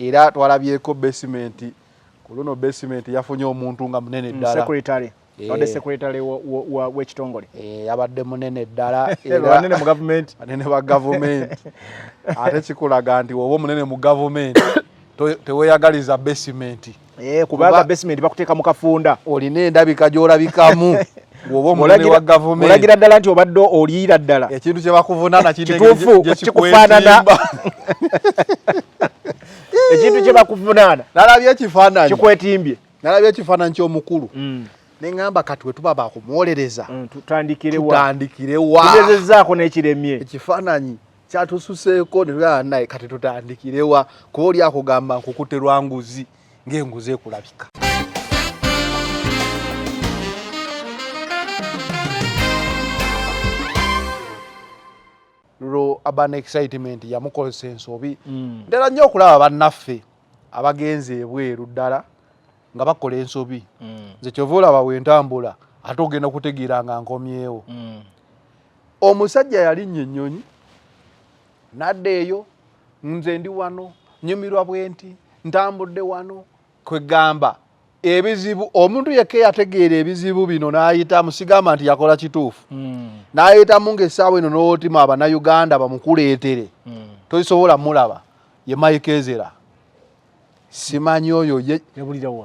Era twalabyeko basement ku luno, basement yafunye omuntu nga munene ddala. Secretary. Abadde secretary w'ekitongole. Yabadde munene ddala. Banene mu gavumenti. Banene ba gavumenti. Ate kikulaga nti woba omunene mu gavumenti teweyagaliza basement. Kubanga basement bakuteeka mu kafunda. Olina endabika gy'olabikamu bw'oba omunene wa gavumenti. Olagira ddala nti obadde oliira ddala. Ekintu kye bakuvunaana kituufu kikufaanana. Ekintu kye bakuvunaana. Nalabye ekifaananyi. Kikwetimbye. Nalabye ekifaananyi ky'omukulu. Ne ŋŋamba kati we tuba bakumwolereza. Tutandikire wa? Tutandikire wa? Tugezezzaako n'ekiremye. Ekifaananyi kyatususeeko ne tugamba naye kati tutandikire wa? Kuba oli akugamba nkukutte lwa nguzi ng'enguzi ekulabika. Lulo Urban Excitement yamukozesa ensobi. Ntera nnyo okulaba bannaffe abagenze ebweru ddala nga bakola ensobi. Nze kyova olaba bwe ntambula ate ogenda kutegeera nga nkomyewo. Omusajja yalinnya ennyonyi n'adda eyo, nze ndi wano nyumirwa bwe nti ntambudde wano, kwegamba ebizibu omuntu yekka eyategeera ebizibu bino n'ayitamu, sigamba nti yakola kituufu, n'ayitamu ng'essaawa eno n'otima Abannayuganda bamukuleetere, tosobola mulaba, ye Mike Ezra. Simanyi oyo ye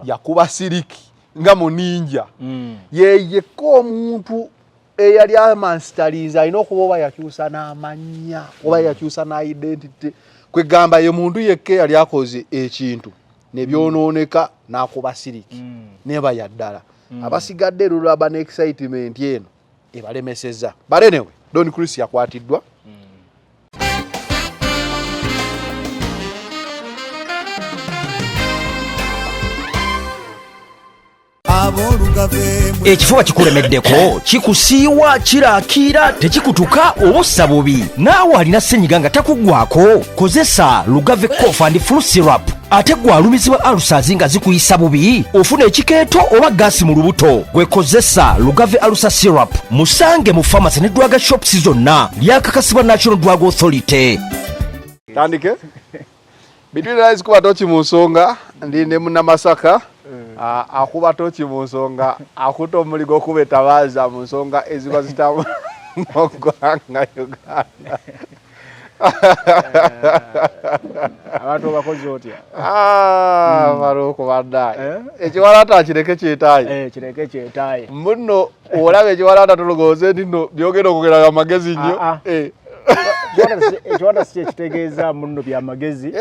yakuba siriki nga muninja. Ye yekka omuntu eyali amansitaliza alina okuba oba yakyusa n'amannya oba yakyusa n'a identity, kwegamba ye muntu yekka eyali akoze ekintu nebyonooneka n'akuba siriki neba ya ddala. Abasigadde lulaba ne excitement eno ebalemeseza. But anyway, Don Chris yakwatiddwa. Ekifuba kikulemeddeko, kikusiiwa, kirakiira, tekikutuka oba ossa bubi. Naawe alina ssenyiga nga takuggwako, kozesa Lugave Cough and Flu Syrup. Ate gwe alumizibwa ulcers nga zikuyisa bubi, ofuna ekikeeto oba gaasi mu lubuto, gwe kozesa Lugave Ulcer Syrup. Musange mu pharmacy ne drug shops zonna. Lyakakasibwa National Drug Authority. Tandike Between Eyes kuba toki mu nsonga, ndi ne Munnamasaka akuba toki mu nsonga, akuta omuligo okuba etabaaza mu nsonga eziba zitambula mu ggwanga Uganda. Abantu obakoze otya? Faruku bannaye. Ekiwalaata kireke kyetaaye. Kireke kyetaaye. Munno olaba ekiwalaata tolowooze nti nno byogenda okwogera bya magezi nnyo. Ekiwalaata si kyekitegeeza munno bya magezi.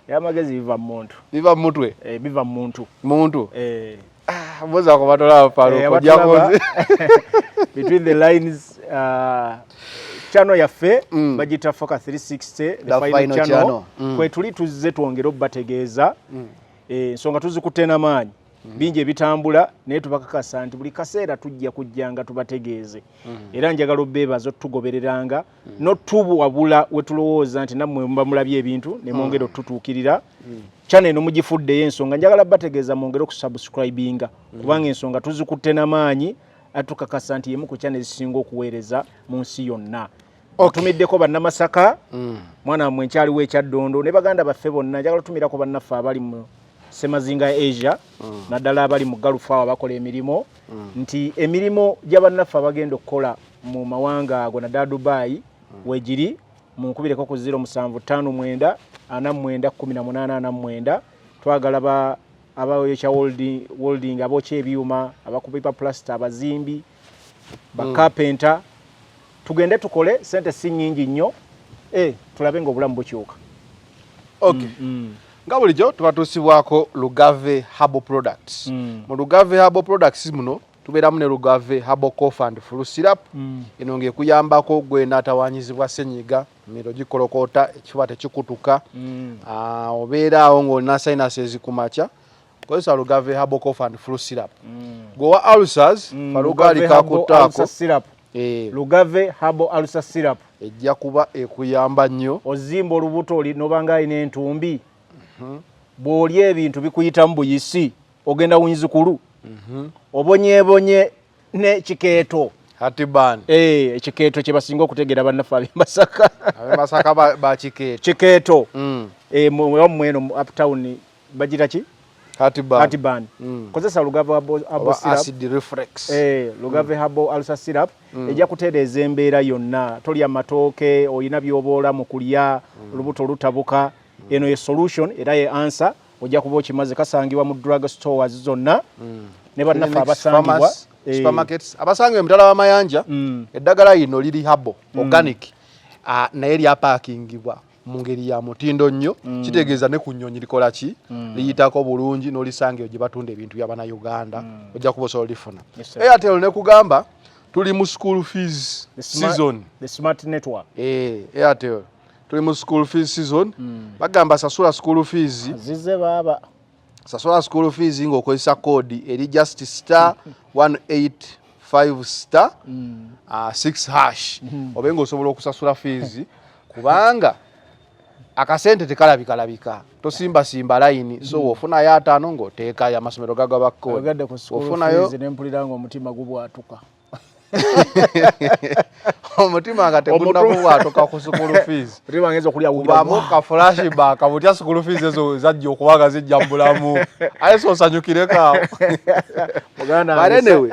Ebyamagezi biva mu muntu. Biva mu mutwe. Biva mu muntu. Muntu. Mbuza ku batolaba Faruku, ojja kunzi. Between the lines, channel yaffe bagiyita Focus 360, the final channel. Kwe tuli tuzze twongere okubategeeza ensonga tuzikutte n'amaanyi. Bingi ebitambula, naye tubakakasa nti buli kaseera tujja kujjanga tubategeeze. Era njagala obbeebaza otugobereranga n'otuwabula we tulowooza nti nammwe muba mulabye ebintu ne mwongera otutuukirira. Channel eno mugifuddeyo ensonga, njagala bategeeza mwongere okusubscribinga kubanga ensonga tuzikutte n'amaanyi, atukakasa nti yemu ku channel ezisinga okuweereza mu nsi yonna. Tumiddeko Bannamasaka, mwana wammwe nkyaliwo ekyaddondo ne baganda baffe bonna. Njagala tumirako bannaffe abali mu Semazinga Asia, naddala abali mu Gulf awo abakola emirimu, nti emirimu gy'abannaffe abagenda okukola mu mawanga ago naddala Dubai wegiri, munkubireko ku 0759 49 18 49. Twagala abayokya welding, abookya ebyuma, abakuba plaster, abazimbi, ba carpenter, tugende tukole sente si nnyingi nnyo, tulabe ng'obulamu bukyuka. Okay. Nga bulijjo tubatuusibwako Lugave Herbal Products. Mu Lugave Herbal Products muno tubeeramu ne Lugave Herbal Cough and Flu Syrup. Eno ng'ekuyambako gwe n'atawaanyizibwa ssenyiga, emiro gikolokota, ekifuba tekikutuka, obeera awo ng'olina sinuses ku makya, kozesa Lugave Herbal Cough and Flu Syrup. Gwe ulcers, Faruku ali kakutaako. Lugave Herbal Ulcer Syrup ejja kuba ekuyamba nnyo. Ozimba olubuto oli nobanga alina entumbi, bw'olya ebintu bikuyitamu buyisi, ogenda wunzikulu, obonyeebonye ne kikeeto. Hatiban. Ekikeeto kye basinga okutegeera bannaffe ab'e Masaka. Ab'e Masaka ba kikeeto. Kikeeto. Wammwe eno mu uptown bagira ki? Heartburn. Heartburn. Kozesa Lugave Herbal Oba Syrup. Acid reflux. Lugave Herbal Ulcer Syrup ejja kutereeza embeera yonna. Tolya matooke, olina by'oboola mu kulya, olubuto lutabuka. Eno ye solution era ye answer. Ojja kuba okimaze. Kasangibwa mu drug stores zonna ne bannaffe Clinics, abasangibwa pharmacies, supermarkets, abasangibwa emitala w'amayanja. Eddagala lino liri herbal, organic, naye lyapakingibwa mu ngeri ya mutindo nnyo. Kitegeeza ne ku nnyonyi likola ki, liyitako bulungi n'olisanga eyo gye batunda ebintu by'Abannayuganda, ojja kuba osobola olifuna. Yes, sir. Airtel nekugamba tuli mu school fees The smart, season. The smart network. Airtel tuli mu school fees season. Bagamba sasula school fees. Zize baaba. Sasula school fees ng'okozesa code eri just *185* 6#, obe ng'osobola okusasula fees, kubanga akasente tekalabikalabika, tosimbasimba layini. So ofunayo 50 ng'oteekayo, amasomero gagaba code. Ogadde ku school Ofunayo fees, nempulira nga omutima gubwatuka. Omutima nga tegunnakubwatuka ku school fees. Omutima ngeza okulya. Kubamu ka flashback butya school fees ezo zajja okuba nga zijja mu bulamu, aye so osanyukireko awo. Muganda But wange, anyway.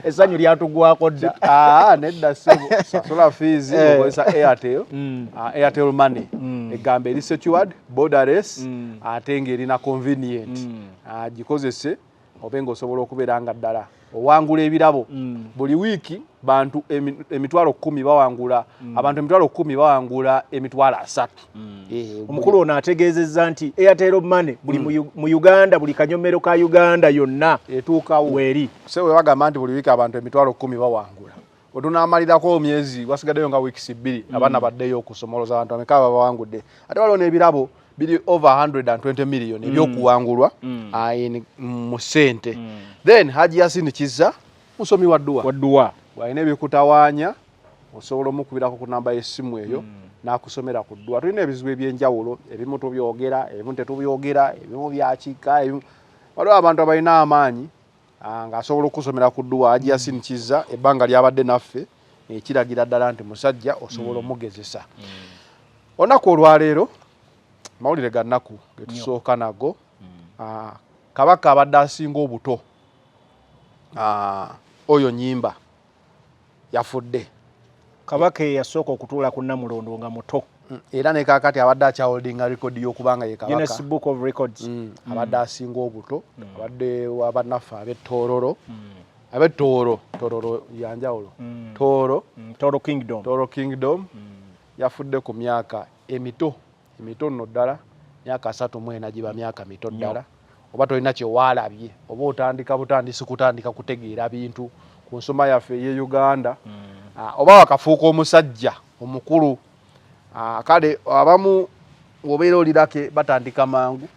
Essanyu lyatugwako dda. Ah, nedda ssebo, sasula fees okozesa Airtel, Airtel Money. Egamba eri secured, borderless, ate ng'erina convenient. Gikozese obe ng'osobola okubeera nga ddala owangula ebirabo. Buli wiiki bantu 10,000 bawangula, abantu 10,000 bawangula 30,000. Omukulu ono ategeezezza nti Airtel Money buli mu Uganda, buli kanyomero ka Uganda yonna etuukawo. Weeri. Se we bagamba nti buli wiiki abantu 10,000 bawangula, otunaamalirako myezi wasigaddeyo nga weeks 2, abaana baddeyo okusomoloza, abantu ameka babawangudde? Ate waliwo n'ebirabo biri over 120 million ebyokuwangulwa mu ssente. Then Haji Yasin Kiza musomi wa dduwa. Wadduwa. Bw'alina ebikutawaanya osobola omukubirako ku namba y'essimu eyo n'akusomera ku dduwa. Tulina ebizibu ebyenjawulo, ebimu tubyogera, ebimu tetubyogera, ebimu byakika, ebimu waliwo abantu abalina amaanyi, ng'asobola okusomera ku dduwa. Haji Yasin Kiza ebbanga lyabadde naffe ekiragira ddala nti musajja osobola omugezesa. Olunaku olwaleero mawulire ga nnaku getusooka nago. Kabaka abadde asinga obuto, oyo Nyimba, yafudde. Kabaka eyasooka okutuula ku Namulondo nga muto. Era ne kaakati abadde akyaholdinga record y'okubanga ye Guinness kabaka Book of Records. Abadde asinga obuto, abadde wabannaffe ab'ettoololo, ab'ettooro, Tororo yanjawulo, Tooro. Toro Kingdom. Toro Kingdom. Yafudde ku myaka emito emito nno ddala, myaka 34, giba myaka mito ddala. Oba tolina kyewaalabye, oba otandika butandisi kutandika kutegeera bintu ku nsoma yaffe ey'e Uganda, oba wakafuuka omusajja omukulu. Kale abamu obeera olirake batandika mangu,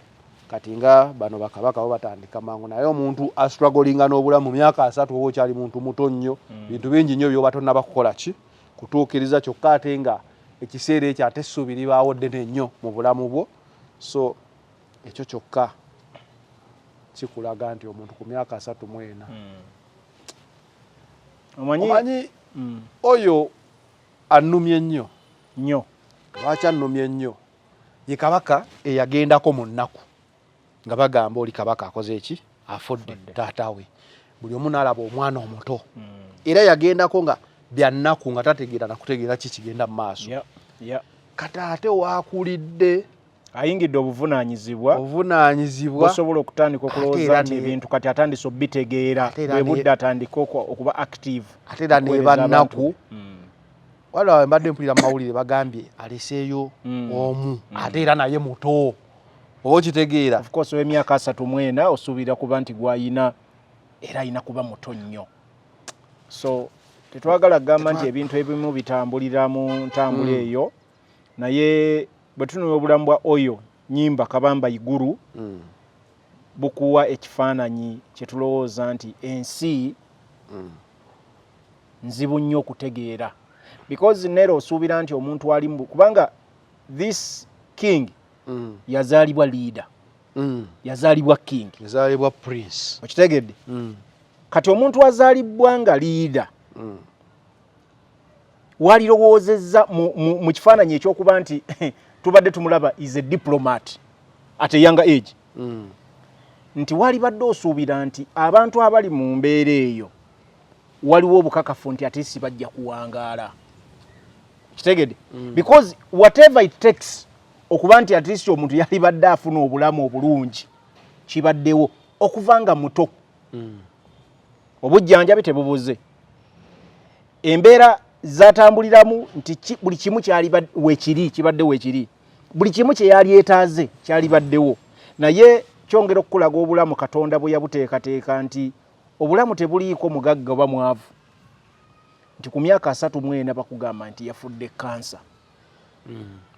kati nga bano bakabaka bo batandika mangu, naye omuntu astrugglinga n'obulamu myaka 30, oba okyali muntu muto nnyo, bintu bingi nnyo byoba tonnaba kukola ki, kutuukiriza. Kyokka ate nga ekiseera ekyo ate essuubi libaawo ddene nnyo mu bulamu bwo. So ekyo kyokka kikulaga nti omuntu ku myaka 34. Omanyi. Omanyi, oyo annumye nnyo. Nnyo. Lwaki annumye nnyo? Ye kabaka eyagendako mu nnaku nga bagamba oli kabaka akoze eki, afudde, taata we, buli omu n'alaba omwana omuto. Era yagendako nga byannaku, nga tategeera nakutegeera ki kigenda mu maaso. Kati ate waakulidde, ayingidde obuvunaanyizibwa. Obuvunaanyizibwa. Osobola okutandika okulowooza era nti ebintu kati atandise obitegeera, Ate era bwe budde atandike okuba active ate era okuweereza nebannaku. abantu. Waliwo mbadde mpulira mu mawulire bagambye aleseeyo omu, ate era naye muto, oba okitegeera? Of course, ow'emyaka 34 osuubira kuba nti gwayina era ayina kuba muto nnyo. So tetwagala kugamba nti ebintu ebimu bitambulira mu ntambula eyo, naye bwe tunula obulamu bwa oyo Nyimba Kabamba Iguru, bukuwa ekifaananyi kye tulowooza nti ensi nzibu nnyo okutegeera, because neera osuubira nti omuntu ali mu, kubanga this king yazaalibwa leader, yazaalibwa king. Yazaalibwa prince. Okitegedde? Kati omuntu azaalibwa nga leader, walirowoozezza mu kifaananyi ekyokuba nti Tubadde tumulaba is a diplomat at a younger age, nti walibadde osuubira nti abantu abali mu mbeera eyo waliwo obukakafu nti ate si bajja kuwangaala. Kitegedde? Because whatever it takes okuba nti at least omuntu yalibadde afuna obulamu obulungi, kibaddewo okuva nga muto. Obujjanjabi tebubuze, embeera zatambuliramu nti buli kimu kyali wekiri, kibadde wekiri, buli kimu kye yali etaaze kyalibaddewo. Naye kyongera okukulaga obulamu Katonda bwe yabuteekateeka, nti obulamu tebuliiko mugagga oba mwavu, nti ku myaka 34 bakugamba nti yafudde kansa.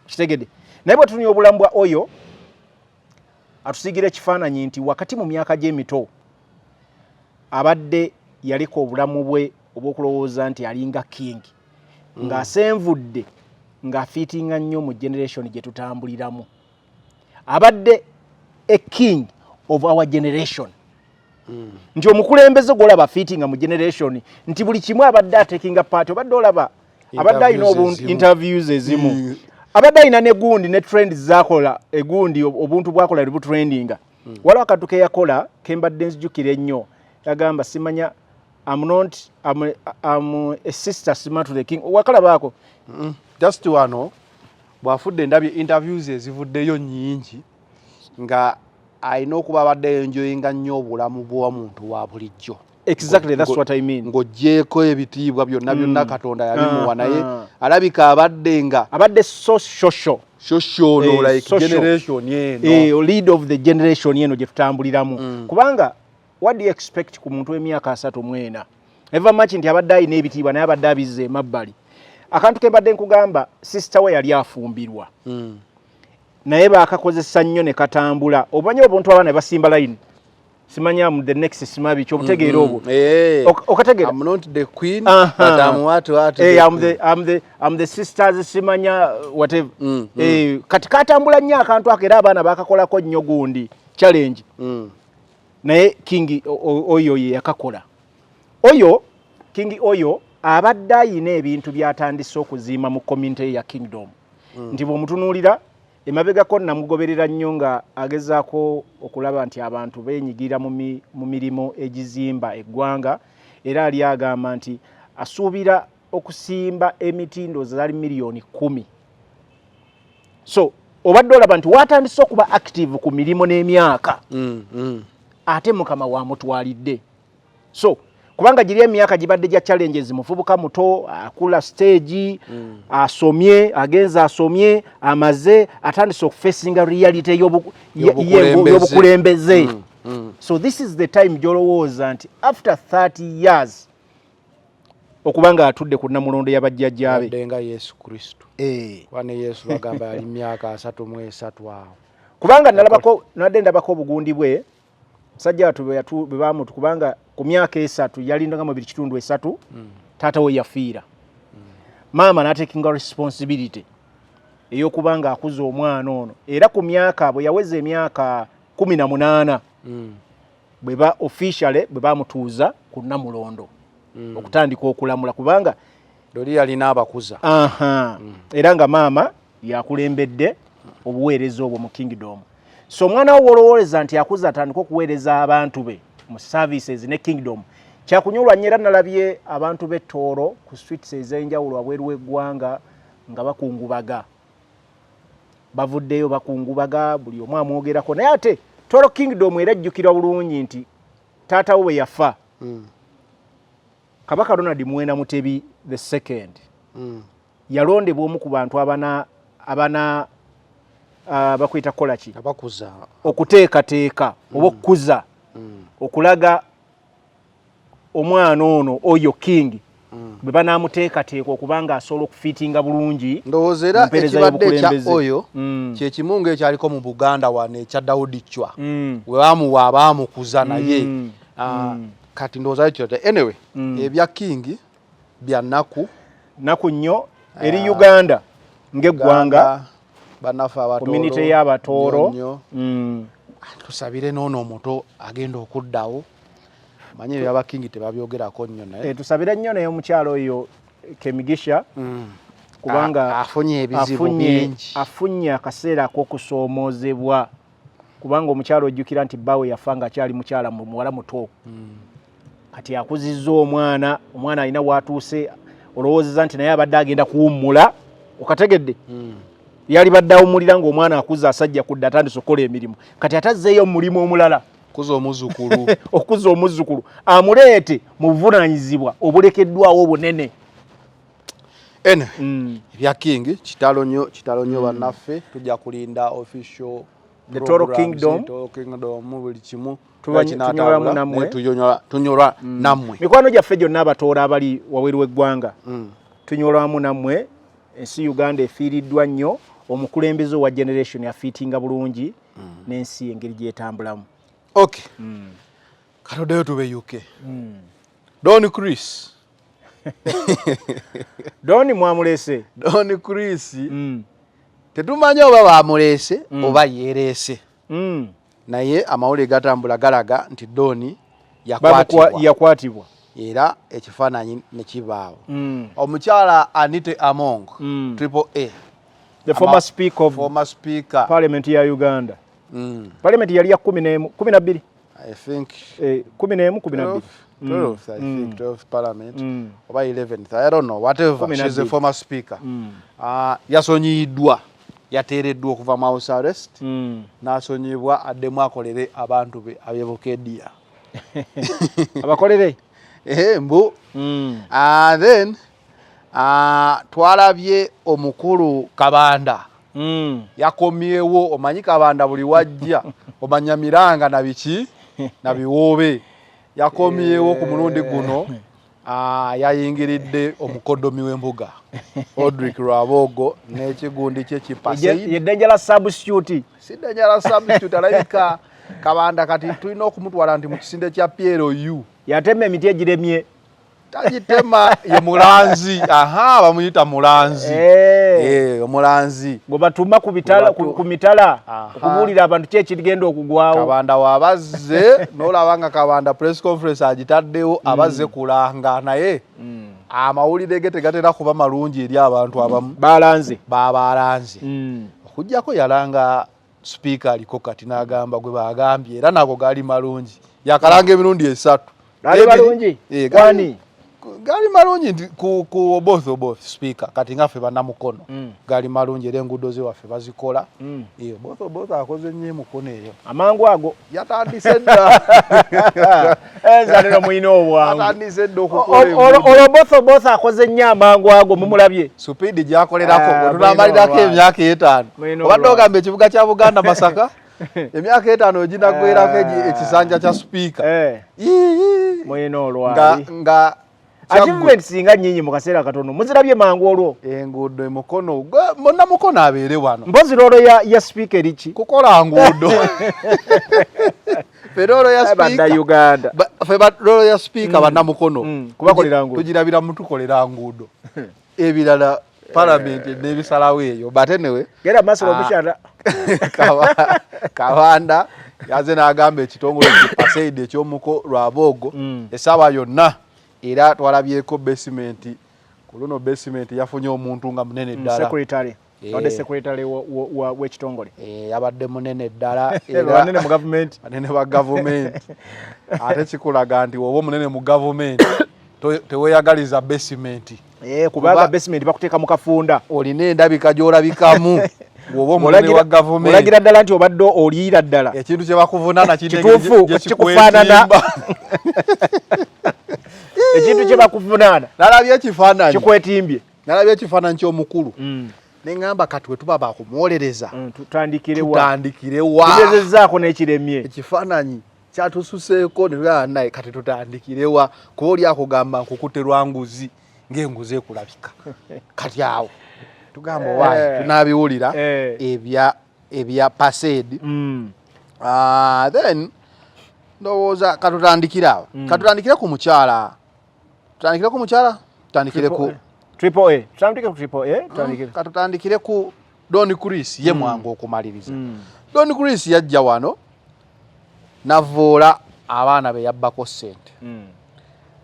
Kitegedde? Naye bwe tutunya obulamu bwa oyo, atusiigira ekifaananyi nti wakati mu myaka gy'emito abadde yaleka obulamu bwe obw'okulowooza nti alinga king, ng'asenvudde, ng'afiitinga nnyo mu generation gye tutambuliramu. Abadde a king of our generation, nti omukulembeze gwolaba afiitinga mu generation, nti buli kimu abadde atekinga part. Obadde olaba abadde alina Interviews ezimu. Interviews ezimu. Abadde alina ne gundi ne trend zakola, egundi obuntu bwakola ne butrendinga. Waliwo akantu ke yakola kembadde nzijukira ennyo. Yagamba, simanya, I'm not, I'm a sister sima to the king. Wakalabaako? Just wano bw'afudde, ndabye interviews ezivuddeyo nnyingi nga alina okuba abadde enjoyinga nnyo obulamu bw'omuntu wa bulijjo. Exactly, that's what I mean. Ng'oggyeeko ebitiibwa byonna byonna Katonda yabimuwa, naye alabika abadde nga abadde so social. Social no. Like social. Generation eno. Lead of the generation eno gye tutambuliramu. Kubanga what do you expect ku muntu w'emyaka 34? Eva maki nti abadde alina ebitiibwa, naye abadde abizza emabbali. Akantu ke mbadde nkugamba, sister we yali afumbirwa, naye baakakozesa nnyo ne katambula. Omanyi obuntu abaana ne basimba line, simanya mu the next simabi kyobutegeera obwo. Okategeera? I'm not the queen, Aha. but I'm what Eh, the I'm queen. I'm the sisters, simanya whatever. Eh, kati katambula nnyo akantu ako, era abaana bakakolako nnyo gundi challenge. Naye king oyo ye yakakola. Oyo king oyo abadde ayina ebintu byatandise okuziima mu community ya kingdom, nti bw'omutunuulira emabegako, namugoberera nnyo nga agezaako okulaba nti abantu beenyigira mu mirimu egizimba eggwanga. Era ali agamba nti asuubira okusimba emiti, ndowooza zaali miliyoni 10. So obadde olaba nti watandise okuba active ku mirimu n'emyaka, ate Mukama wamutwalidde. So kubanga giri emyaka gibadde gya challenges, muvubuka muto akula stage, asomye, agenze asomye, amaze, atandise okufacinga reality Y'obukulembeze. y'obukulembeze. So this is the time gy'olowooza nti after 30 years okuba nga atudde ku namulondo y'abajjajjaabe. Abadde nga Yesu Kristo. Kuba ne Yesu bagamba yali myaka 33 awo. Kubanga nalabako, nadde ndabako obugundi bwe musajja watu bwe bamutu, kubanga ku myaka 3 yalindanga mu 2.3, taata we yafiira, maama n'atekinga responsibility ey'okuba nga akuza omwana ono. Era ku myaka bwe yaweza emyaka 18, bwe ba officially bwe bamutuuza ku namulondo okutandika okulamula, kubanga Loli yalina abakuza. Aha. Era nga maama yakulembedde obuweereza obwo mu kingdom. So omwana wo wolowooleza nti akuze, atandika okuweereza abantu be mu services ne kingdom, kyakunyolwa nnyo. Era nalabye abantu b'Ettooro ku streets ez'enjawulo wabweru w'eggwanga nga bakungubaga, bavuddeyo bakungubaga, buli omu amwogerako. Naye ate Toro Kingdom era ejjukirwa bulungi nti taata we bwe yafa, Kabaka Ronald Muwenda Mutebi the Second yalondebwa omu ku bantu abana bakwita kukola ki? Abakuza. Okuteekateeka oba okukuza, okulaga omwana ono oyo king bwe banaamuteekateeka okuba nga asobola okufiitinga bulungi Ndowooza era mu mpeereza ekibadde ekya y'obukulembeze. oyo kyekimu ng'ekyaliko mu Buganda wano ekya Dawudi Chwa, we bamuwa abaamukuza naye. Kati ndowooza kityo. Anyway, ebya king bya nnaku. Naku nnyo eri Uganda ng'eggwanga. Bannaffe Abatooro. Community y'Abatooro. Nnyo nnyo. Tusabire n'ono omuto agenda okuddawo. Manyi ebyabakingi tebabyogerako nnyo, naye Eh, tusabire nnyo naye omukyalo oyo Kemigisha. Kubanga afunye ebizibu bingi. Afunye akaseera ak'okusoomoozebwa, kubanga omukyala ojjukira nti bbaawe yafa ng'akyali mukyala muwala muto. Kati akuzizza omwana, omwana alina w'atuuse, olowoozeza nti naye abadde agenda kuwummula, okategedde? Yali badde awummulira ng'omwana akuze, asajja kudda, atandise okukola emirimu. Kati ate azzeeyo mu mulimu omulala. Kuza omuzzukulu. Okuza omuzzukulu amuleete mu buvunaanyizibwa obulekeddwawo obunene. Ene ebya King kitalo nnyo, kitalo nnyo. Bannaffe, tujja kulinda official The Toro Kingdom. Toro Kingdom, buli kimu. Tunyolwamu nammwe. Tunyolwa nammwe. Mikwano gyaffe gyonna abatoola abali wabweru w'eggwanga, tunyolwamu nammwe. Ensi Uganda efiiriddwa nnyo omukulembeze owa generation afiitinga bulungi n'ensi engeri gyetambulamu. Okay, katoddeyo tube UK. Don Chris. Doni mwamulese. Don Chris, tetumanyi oba bamuleese oba yeereese, naye amawulire gatambula galaga nti Doni yakwatibwa. Yakwatibwa. Era ekifaananyi ne kibaawo. Omukyala Anite Among, Triple A, the former speaker of former speaker parliament ya Uganda. Parliament yali ya 11, 12. I think 11, 12. 12, I think 12th parliament oba 11th, I don't know, whatever. 12. She's a former speaker. Yasonyiyiddwa, yateereddwa okuva mu house arrest, n'asonyibwa addemu akolere abantu be ab'ebukedia. Abakolere. Mbu then twalabye omukulu Kabanda yakomyewo. Omanyi Kabanda buli wajja omanya miranga na biki na biwoobe. Yakomyewo ku mulundi guno, yayingiridde omukodomi w'embuga Odrick Rwabogo n'ekigundi kye kipaseid. Ye dangerous substitute. Si dangerous substitute, alabika Kabanda kati tulina okumutwala nti mu kisinde kya PLU. Yatema emiti egiremye. Tagitema, ye mulanzi. Aha, bamuyita mulanzi. Eh, omulanzi. Gwe batuma ku bitala, ku mitala okubuulira abantu ki ekigenda okugwawo. Kabanda wabazze n'olaba nga Kabanda press conference agitaddewo, abazze kulanga, naye amawulire ge tegatera kuba malungi eri abantu abamu. Balanze. Babalanze. Okugjako yalanga sipiika aliko kati n'agamba gwe bagambye, era nago gaali malungi. Yakalanga emirundi 3. Gaali malungi? Eh, Kwani? Gaali malungi nti ku Oboth Oboth sipiika kati nga ffe bannamukono, gaali malungi era enguudo zewaffe bazikola. Eh, Oboth Oboth akoze nnyo emukono eyo. Amangu ago. Yatandise dda. Enzaliro mulina obwangu. Atandise dda okukola enguudo. Olwo Oboth Oboth akoze nnyo amangu ago, mumulabye. Supiidi gyakolerako, Ah, bwe tunaamalirako mulina emyaka 5, Mulina obadde olwangu. ogamba ekibuga kya Buganda Masaka, emyaka 5 eginaggwerako ekisanja kya sipiika. Yii. Mulina Nga olwali. nga Kyaggwe. Achievements singa nnyingi mu kaseera katono muzirabye mangu olwo. Enguudo emukono, monna mukono abeere wano. Mpozi role ya sipiika eriki? Kukola nguudo. Ffe role ya Badda sipiika Uganda. Ffe role ya sipiika bannamukono Kubakolera nguudo. Tugirabira mutukolera nguudo, ebirala palamenti n'ebisalawo eyo. But anyway, genda maaso. Ah. Omukyala Kabanda yaze n'agamba ekitongole kipaseid ekyomuko Rwaboogo essaawa yonna, era twalabyeko basement. Ku luno basement yafunye omuntu nga munene ddala. Secretary. Abadde secretary w'ekitongole. Eh, yabadde munene ddala era banene mu gavumenti. Banene ba gavumenti. Ate kikulaga nti woba omunene mu gavumenti teweyagaliza basement. Eh, kubanga basement bakuteeka mu kafunda. Olina endabika gy'olabikamu bw'oba omunene wa gavumenti. Olagira ddala nti obadde oliira ddala. Ekintu kye bakuvunaana Kituufu, kikufaanana. Ekintu kye bakuvunaana Nalabye ekifaananyi. Kikwetimbye. Nalabye ekifaananyi ky'omukulu ne ŋŋamba kati we tuba bakumwolereza Tutandikire wa? Tutandikire wa? Tugezezzaako n'ekiremye. Ekifaananyi kyatususeeko ne tugamba naye kati tutandikire wa, kuba oli akugamba nkukutte lwa nguzi ng'enguzi ekulabika. Kati awo tugamba owaaye tunaabiwulira ebya PACEID. Then ndowooza katutandikire awo, katutandikire ku mukyala, tutandikire ku mukyala, tutandikire ku Triple A. Tutandike ku Triple A, tutandikire. Katutandikire ku Don Chris ye mwangu okumaliriza. Don Chris yajja wano navoola abaana be yabbako ssente.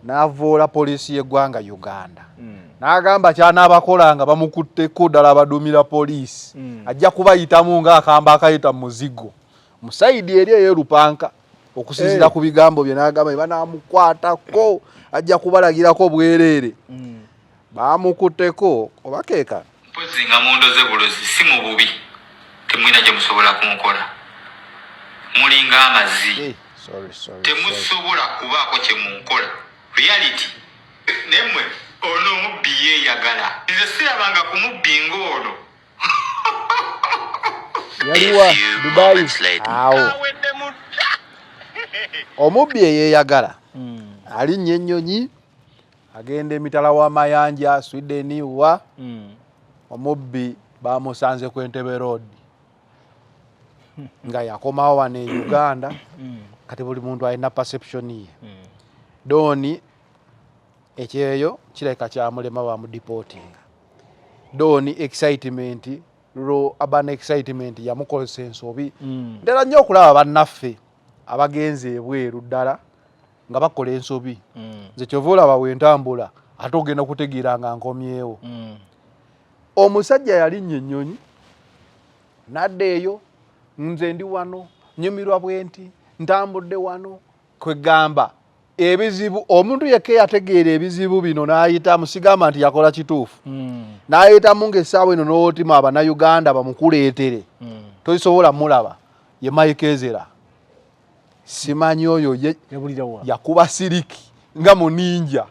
N'avvoola poliisi y'eggwanga Uganda. N'agamba ky'anaabakola nga bamukutteko ddala abaduumira poliisi. Ajja kubayitamu ng'akamba akayita mu muzigo. Mu sayidi eri ey'erupanka okusinziira ku bigambo bye n'agamba bye banaamukwatako ajja kubalagirako bwereere. Baamukutteko oba keekano. Mpozzi nga mundoze bulozi si mu bubi, temulina kye musobola kunkola. Mulinga amazi. Eh, sorry, sorry, sorry. Temusobola kubaako kye munkola. Reality. Naye mmwe ono omubbi yeeyagala. Nze sirabanga ku mubbi ng'ono. Yaliwa Dubai. Awo. Omubbi eyeeyagala alinnya ennyonyi agenda emitala w'amayanja Sweden wa omubbi bamusanze ku Entebbe Road nga yakomawo wano e Uganda. Kati buli muntu alina perception ye. Doni ekyeyo kirabika kyamulema bamudeportinga. Doni excitement lwo urban excitement yamukozesa ensobi. Ntera nnyo okulaba bannaffe abagenze ebweru ddala nga bakola ensobi. Nze kyova olaba wentambula ate ogenda kutegeera nga nkomyewo. Omusajja yalinnya ennyonyi n'adda eyo, nze ndi wano nyumirwa bwe nti ntambudde wano, kwegamba ebizibu omuntu yekka eyategeera ebizibu bino n'ayitamu, sigamba nti yakola kituufu, n'ayitamu ng'essaawa eno n'otima Abannayuganda bamukuleetere tosobola mulaba, ye Mike Ezra. Simanyi oyo ye yakuba siriki nga muninja.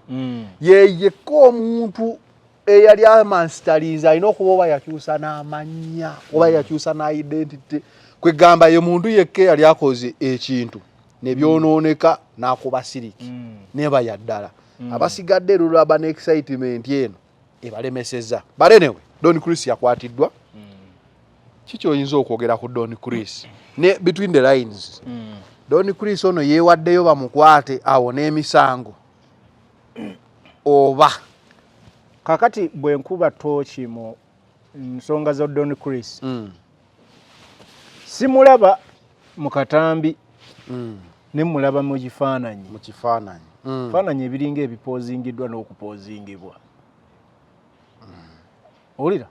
Ye yekka omuntu eyali amansitaliza alina okuba oba yakyusa n'amannya oba yakyusa n'identity, kwegamba ye muntu yekka eyali akoze ekintu nebyonooneka n'akuba siriki neba ya ddala. Abasigadde lulaba ne excitement eno ebalemeseza. But anyway, Don Chris yakwatiddwa. Kiki oyinza okwogera ku Don Chris ne between the lines? Don Chris ono yeewaddeyo bamukwate awo n'emisango oba? Kakati bwe nkuba tooki mu nsonga za Don Chris, simulaba mu katambi, ne mulaba mu kifaananyi. Mu kifaananyi. Faananyi ebiringa ebipozingiddwa n'okupoozingibwa, owulira?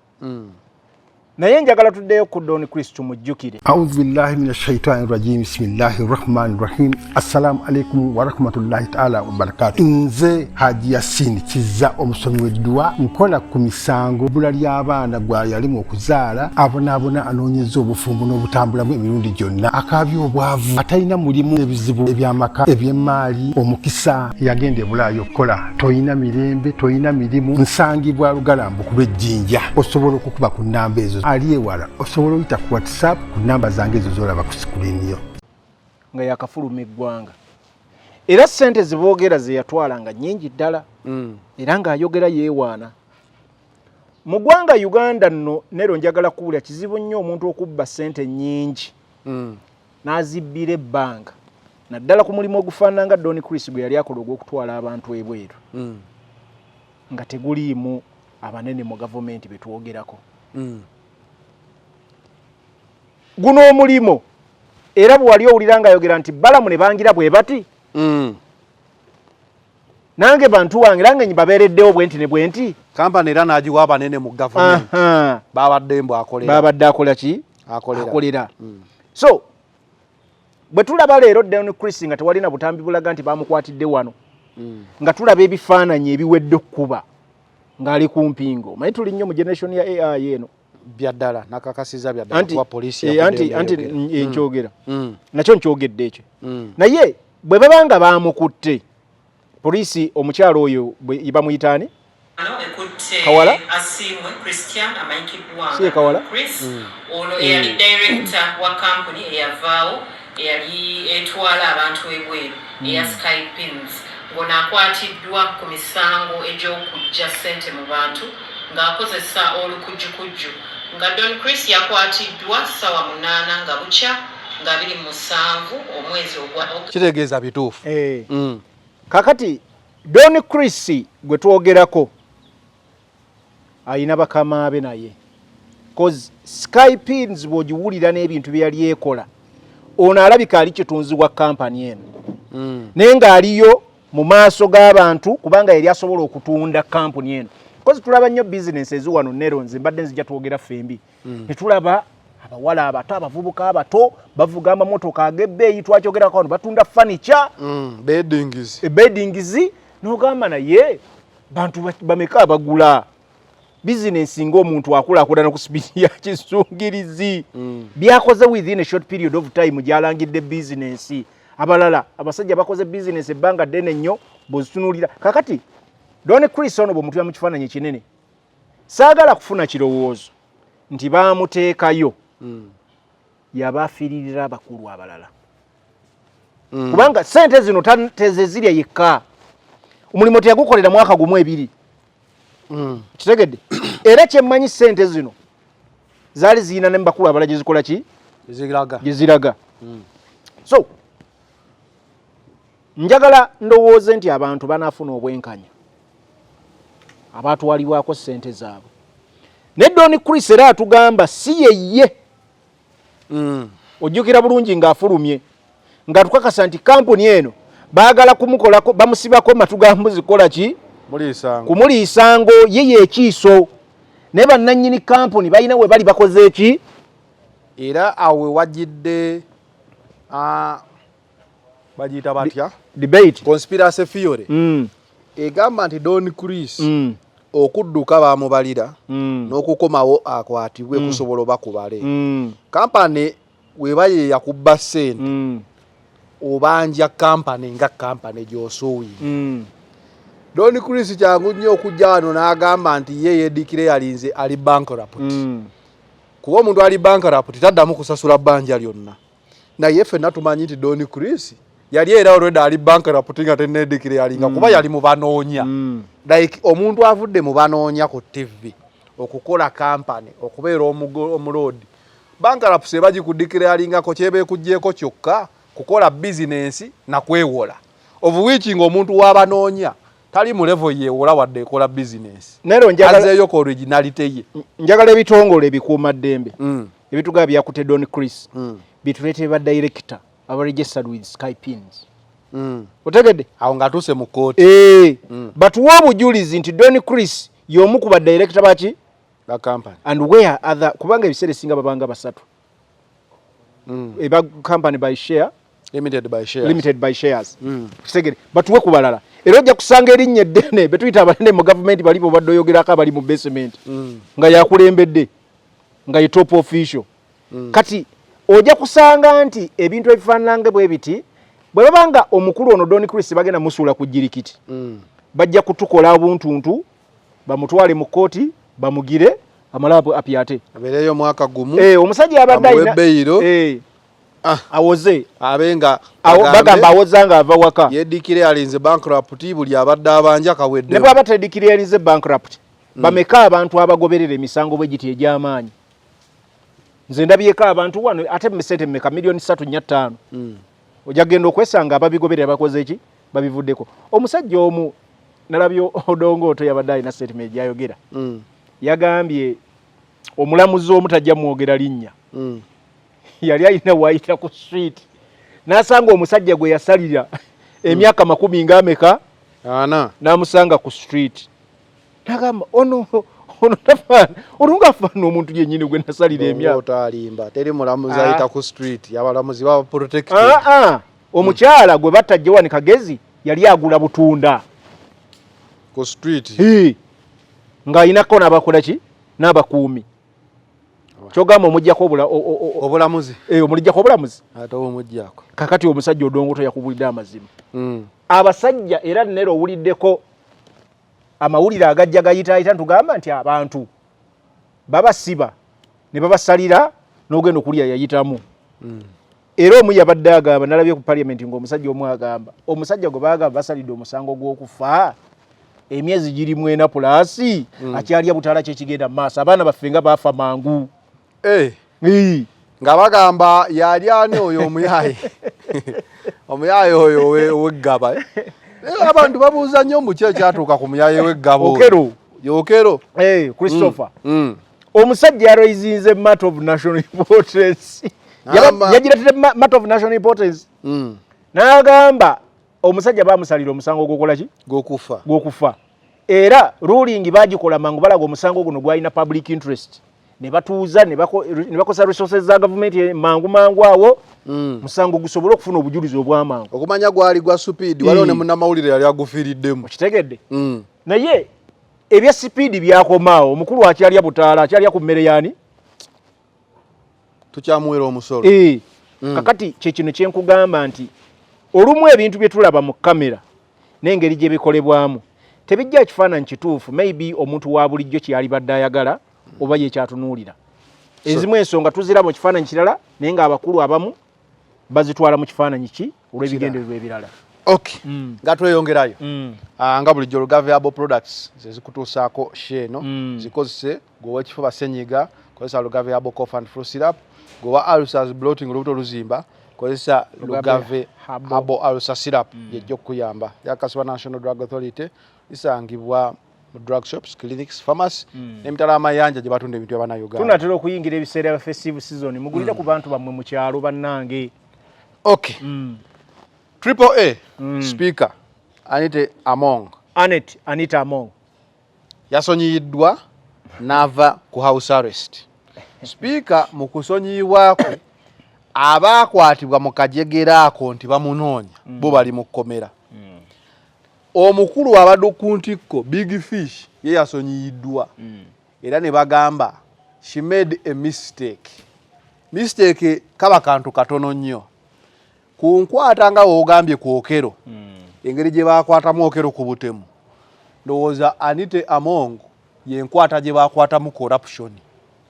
Naye njagala tuddeyo ku Don Chris tumujjukire. Audhu billahi min ashaitani rajim, bismillahi rahmani rahim. Assalamu alaikum warahmatullahi taala wabarakatu. Nze Haji Yasini Kiza, omusomi w'edduwa, nkola ku misango bbula ly'abaana gwa yalimu okuzaala, abonaabona, anoonyeza obufumbo n'obutambulamu emirundi gyonna, akaabya obwavu, atalina mulimu, ebizibu eby'amaka, eby'emmaali, omukisa yagenda e Bulaaya okukola, toyina mirembe, toyina mirimu. Nsangibwa Lugalambu ku lw'Ejjinja. Osobola okukuba ku nnamba ezo, ali ewala osobola oyita ku WhatsApp ku nnamba zange ezo zolaba ku screen yo. Nga yakafuluma eggwanga, era ssente ziboogera ze yatwala nga nnyingi ddala, era ng'ayogera yeewaana mu ggwanga Uganda. Nno nero njagala kuwulira, kizibu nnyo omuntu okubba ssente nnyingi n'azibbira ebbanga, naddala ku mulimu ogufaanana nga Don Chris gwe yali akola ogw'okutwala abantu ebweru, nga teguliimu abanene mu gavumenti betwogerako. Guno omulimu era bwe wali owulira ng'ayogera nti balamu ne bangira bwe bati, nange bantu wange nange babeereddewo bwe nti ne bwe nti. Kampani era n'agiwa abanene mu gavumenti babadde mbu akolera. Babadde akola ki? Akolera. Akolera. So bwe tulaba leero Don Chris nga tewalina butambi bulaga nti bamukwatidde wano, nga tulaba ebifaananyi ebiwedde okkuba ng'ali ku mpingo, manyi tuli nnyo mu generation ya AI eno. Byaddala nakakasiza byaddala anti kuba poliisi anti yavuddeyo anti n'eyogera. Nkyogera nakyo, nkyogedde ekyo. Naye bwe baba nga bamukutte poliisi, omukyalo oyo bamuyita ani? Ano ekutte Kawala? Asiimwe Christian amanyikiddwa Si ye Kawala? Chris, ono eyali director wa kampuni eyavaawo eyali etwala abantu ebweru eya Skypins, ng'ono akwatiddwa ku misango egy'okuggya ssente mu bantu ng'akozesa olukujjukujju. Nga Don Chris yakwatiddwa ssaawa 8 nga bukya nga 27 omwezi ogwa Kitegeeza bituufu. Eh. Kakati Don Chris gwe twogerako ayina bakama be, naye cause Skypins bw'ogiwulira n'ebintu bye yali ekola, ono alabika ali kitunzi wa kampani eno, naye ng'aliyo Mu maaso g'abantu, kubanga yali asobola okutunda kampuni eno. Kozi tulaba nnyo bizinesi eziwano. Nero nze mbadde nzija twogera ffembi, netulaba abawala abato, abavubuka abato bavuga amamotoka ag'ebbeeyi. Twakyogerako wano, batunda furniture, Beddings. Beddings, n'ogamba naye bantu bameka abagula bizinesi ng'omuntu akulaakulana ku speed ya kisungirizi? Byakoze within a short period of time gyalangidde bizinesi. Abalala abasajja bakoze bizinesi ebbanga ddene nnyo bw'ozitunuulira. Kakati Don Chris ono bw'omutula mu kifaananyi kinene, saagala kufuna kirowoozo nti baamuteekayo yaba afiiririra abakulu abalala, kubanga sente zino tezezirya yekka. Omulimu teyagukolera mwaka gumu, ebiri. Kitegedde? Era kyemmanyi, sente zino zaali ziyina ne mubakulu abalala gyezikola ki? Ziraga. Gyeziraga. So njagala ndowooze nti abantu banaafuna obwenkanya abatwalibwako sente zaabwe. Ne Don Chris era atugamba si yeye. Ojjukira bulungi ng'afulumye ng'atukakasa nti kampuni eno baagala kumukolako, bamusibako matu ga mbuzi kukola ki? Muliisango. Kumuliisango. Ye yeekiiso, naye bannannyini kampuni balina we bali bakoze eki? Era awo we wajjidde, bagiyita batya? Debate. Conspiracy theory egamba nti Don Chris okudduka bamubalira n'okukomawo akwatibwe kusobola oba kubale kampani weba ye yakubba ssente. Obanja kampani nga kampani gy'osuubira. Don Chris kyangu nnyo okujja wano n'agamba nti ye yedeclarinze ali bankrupt, kuba omuntu ali bankrupt taddamu kusasula bbanja lyonna. Naye ffenna tumanyi nti Don Chris yali era already ali bankrupt nga tenedeclaringa, kuba yali mu banoonya. Like omuntu avudde mu banoonya ku TV okukola kampani okubeera omuloodi, bankruptcy eba gikudeclaringako kyeba ekugyeko kyokka kukola bizinensi nakwewola, of which ng'omuntu w'abanoonya tali mu level yeewola wadde ekola bizinensi. Nero njagala azeeyo ku originality ye. Njagala ebitongole ebikuumaddembe ebitugaba byakute Don Chris bituleetere ba director aba registered with Skypins. Otegedde? Awo ng'atuuse mu kkooti. Eh, batuwe obujulizi nti Don Chris y'omu ku ba director baki ba company. And where other, kubanga ebiseera esinga babanga basatu, eba company by share. Limited by shares. Limited by shares. Kitegere, batuwe ku balala. Era ojja kusanga erinnya eddene betuyita abanene mu gavumenti bali bobadde oyogerako abali mu basement, nga yakulembedde, nga ye top official. Kati ojja kusanga nti ebintu ebifaanana nga bwe biti, bwe baba nga omukulu ono Don Chris bagenda musuula ku jirikiti, bajja kutukola obuntuntu, bamutwale mu kkooti, bamugire amale apyate. Abeereyo omwaka gumu. Eh, omusajja yabadde Bamuwe alina bail. Eh, Ah. awoze. Abe nga bagamba awoza nga ava waka. Yedeclarinze bankrupt, buli abadde abanja kawedde. Ne bwaba tedeclarinze bankrupt, bameka abantu abagoberera emisango bwe giti egy'amaanyi? Nze ndabyeko abantu wano, ate sente mmeka? Miliyoni 3 4 5. Ojja kugenda okwesanga ababigoberera bakoze ki? Babivuddeko. Omusajja omu nalabye Odongo Oto yabadde alina statement gyayogera. Yagambye omulamuzi omu, tajja mwogera linnya, yali alina wayita ku street n'asanga omusajja gwe yasalira emyaka makumi ng'ameka ana, n'amusanga ku street, nagamba ono ono tafaana, ono ng'afaana omuntu yennyini gwe nasalira emyaka. Otaalimba, teri mulamuzi Ah. ayita ku street, abalamuzi baba protected. Ah, ah. Omukyala gwe batta Joan Kagezi yali agula butunda ku street. Hii. Ng'ayinako n'abakola ki, n'abakuumi. Kyogamba omuggyako obulamuzi. Eh, omulijjako obulamuzi. Ate omuggyako. Kakati omusajja Odongo yakubulidde amazima. Abasajja era nero owuliddeko amawulire agajja gayitaayita ntugamba nti abantu babasiba ne babasalira n'ogenda okulya yayitamu. Era omu yabadde agamba, nalabye ku parliament ng'omusajja omu agamba, omusajja gwe bagamba basalidde omusango gw'okufa emyezi giri 4 plus, akyalya butaala. Kyekigenda mu maaso, abaana baffe nga baafa mangu. Eh, Ee. Nga bagamba yali ani oyo omuyaye, omuyaye oyo oweggaba, eh? Naye abantu babuuza nnyo mu ki ekyatuuka ku muyaye w'eggaba oyo. Okero. Okero. Eh, Christopher. Mm. Omusajja yaraisinze matter of national importance. Amba. Yagiretedde matter of national importance, n'agamba Omusajja bamusalira omusango gwokola ki? Gwokufa. Gwokufa. Era ruling bagikola mangu, balaga omusango guno gwalina public interest, ne batuuza ne bakosa resources za gavumenti mangu mangu awo, musango gusobole okufuna obujulizi obwamangu. Okumanya gwali gwa speed, waliwo ne munnamawulire yali agufiiriddemu. Okitegedde? Naye ebya speed byakomaawo. Omukulu akyalya butaala, akyalya ku mmere yaani? Tukyamuwera omusolo. Eh. Kakati kyekino kyenkugamba nti olumu ebintu bye tulaba mu kamera n'engeri gye bikolebwamu tebijja ekifaananyi kituufu maybe omuntu wa bulijjo kyeyalibadde ayagala oba ye kyatunuulira. Ezimu ensonga tuziraba mu kifaananyi kirala, naye ng'abakulu abamu bazitwala mu kifaananyi ki olw'ebigendererwa ebirala. Okay, nga tweyongerayo, nga bulijjo Lugave Herbal Products zezikutuusaako show eno. Zikozese. Gwe owekifuba, senyiga, kozesa Lugave Herbal Cough and Flu Syrup. Gwe owa ulcers, bloating, olubuto luzimba, kozesa Lugave Herbal Ulcer Syrup, yejja okukuyamba. Yakakasibwa National Drug Authority, lisangibwa mu drug shops, clinics, pharmacy n'emitala amayanja gye batunda ebintu by'abannayuganda. Tunatera okuyingira ebiseera bya festive season, mugulire ku bantu bammwe mu kyalo, bannange. Okay, Triple A, Speaker Anita Among. Anet Anita Among. Yasonyiyiddwa n'ava ku house arrest. Sipiika mu kusonyiyibwa kwe, abaakwatibwa mu kajegera ako nti bamunoonya bo bali mu kkomera. Omukulu abadde ku ntikko, Big Fish, ye yasonyiyiddwa era ne bagamba she made a mistake. Mistake kaba kantu katono nnyo ku nkwata nga woogambye ku Okello, engeri gye bakwatamu Okello ku butemu. Ndowooza Anita Among yenkwata gye bakwatamu corruption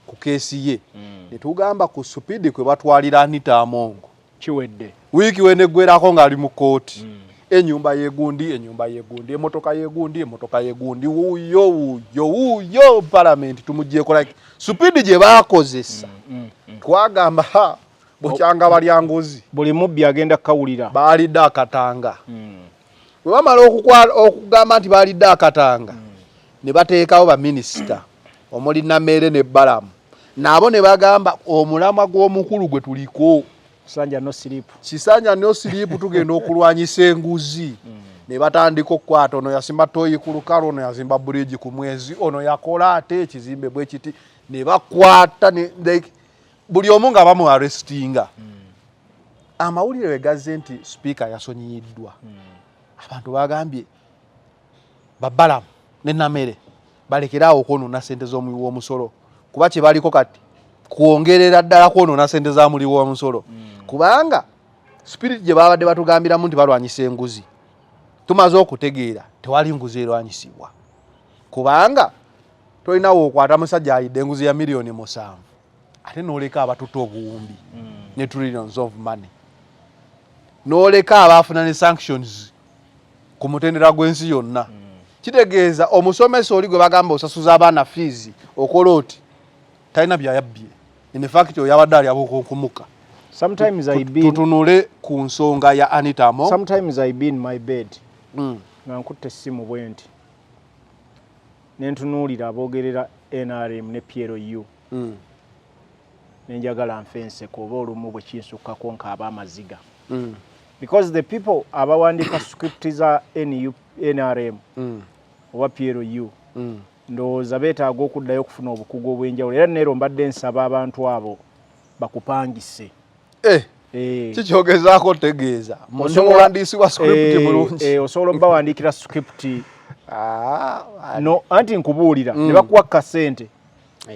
ku case ye, ne tugamba ku speed kwe batwalira Anita Among. Kiwedde. Wiiki weneggwerako ng'ali mu kooti, enyumba yegundi, enyumba yegundi, emotoka yegundi, emotoka yegundi, wuuyo wuuyo wuuyo, palamenti tumugyeko. Like speed gye bakozesa, twagamba ha, bukyanga balya nguzi. Buli mubbi agenda kukawulira. Baalidde akatanga. Bwe bamala okugamba nti baalidde akatanga, ne bateekawo baminisita omuli Nameere ne Balamu, nabo ne bagamba omulamwa gw'omukulu gwe tuliko. Kisanja no sleep. Kisanja no sleep, tugenda okulwanyisa enguzi. Ne batandika okukwata, ono yasimba toyi ku lukalu, ono yazimba bridge ku mwezi, ono yakola ate ekizimbe bwe kiti, ne bakwata like, buli omu nga bamu arrestinga. Amawulire we gazze nti sipiika yasonyiyiddwa, abantu bagambye babalamu ne Namere balekeraawo okwonoona sente z'omuwi w'omusolo, kuba kye baliko kati kwongerera ddala kwonoona sente za muwi w'omusolo, kubanga spirit gye babadde batugambiramu nti balwanyisa enguzi, tumaze okutegeera tewali nguzi erwanyisibwa, kubanga tolinawo okwata musajja ayidde enguzi ya miliyoni 7 ate n'oleka abatuta obuwumbi ne trillions of money, n'oleka abaafuna ne sanctions ku mutendera gw'ensi yonna. Kitegeeza omusomesa oli gwe bagamba osasuza abaana fees, okola oti, talina byayabbye. In fact, oyo abadde ali abukunkumuka. Sometimes I be Tutunule ku nsonga ya Anita Among. Sometimes I be in my bed nga nkutte essimu bwe nti, ne ntunuulira aboogerera NRM ne PLU, nenjagala nfe enseko, oba olumu bwe kinsukkako nkaaba amaziga, because the people abawandiika script za NU, NRM oba PLU, ndowooza beetaaga okuddayo okufuna obukugu obw'enjawulo. Era neero mbadde nsaba abantu abo bakupangise. Eh, Eh, kikyogezaako otegeeza muwandiisi wa script mulungi? Osobola obbawandiikira script. Ah, no, anti nkubuulira, ne bakuwa kasente,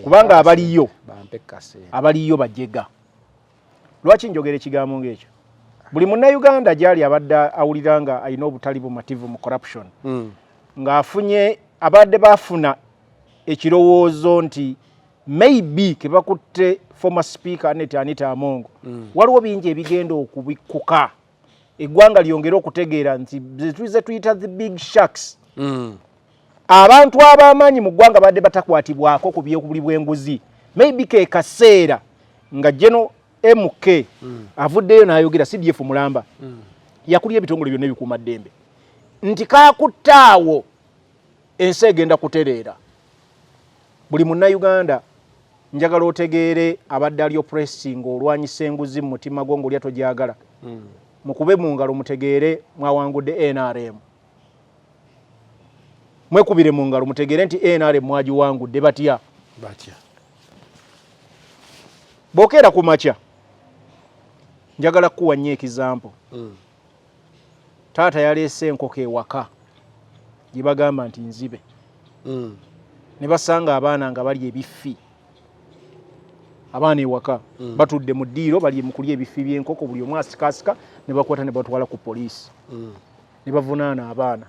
kubanga abaliyo Bampe kasente. abaliyo bajega. Lwaki njogera ekigambo ng'ekyo? Buli munnayuganda gyali abadde awulira nga alina obutali bumativu mu corruption, ng'afunye abadde bafuna ekirowoozo nti maybe kebakutte former Speaker Annet Anita Among, waliwo bingi ebigenda okubikkuka, eggwanga lyongere okutegeera nti ze tuyita the big sharks, abantu ab'amaanyi mu ggwanga badde batakwatibwako ku byobuli bw'enguzi. Maybe ke kaseera nga General MK avuddeyo n'ayogera, CDF mulamba, yakulira ebitongole byonna ebikuumaddembe, nti kakuttaawo ensi egenda kutereera. Buli munnayuganda njagala otegeere abadde ali oppressing, olwanyisa enguzi mu mutima gwo ng'olya togyagala. Mukube mu ngalo mutegeere mwawangudde NRM. Mwekubire mu ngalo mutegeere nti NRM mwagiwangudde. Batya? Batya? Bw'okeera ku makya, njagala kukuwa nnyo example. Taata yaleese enkoko ewaka gye bagamba nti nzibe, ne basanga abaana nga bali ebifi. Abaana ewaka batudde mu ddiiro, bali mu kulya ebifi by'enkoko, buli omu asikaasika, ne bakwata ne batwala ku poliisi ne bavunaana abaana.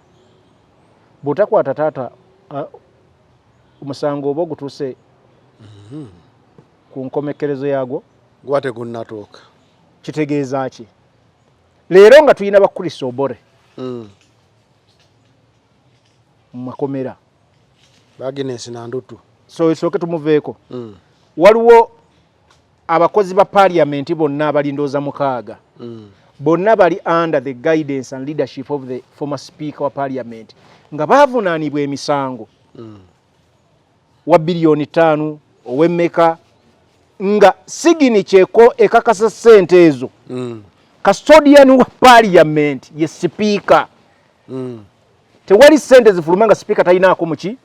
Bw'otakwata taata, omusango oba ogutuuse ku nkomekkerezo yaagwo? Guba tegunnatuuka. Kitegeeza ki leero nga tulina ba Chris Obore mu makomera? Ba Agnes Nandutu. So sooke tumuveeko. Waliwo abakozi ba parliament bonna abalindooza 6, bonna bali under the guidance and leadership of the former speaker wa parliament, nga bavunaanibwa emisango wa 5 biliyoni ow'emmeka, nga signature eko ekakasa ssente ezo, custodian wa parliament ye sipiika. Tewali ssente zifuluma nga sipiika talinaako muki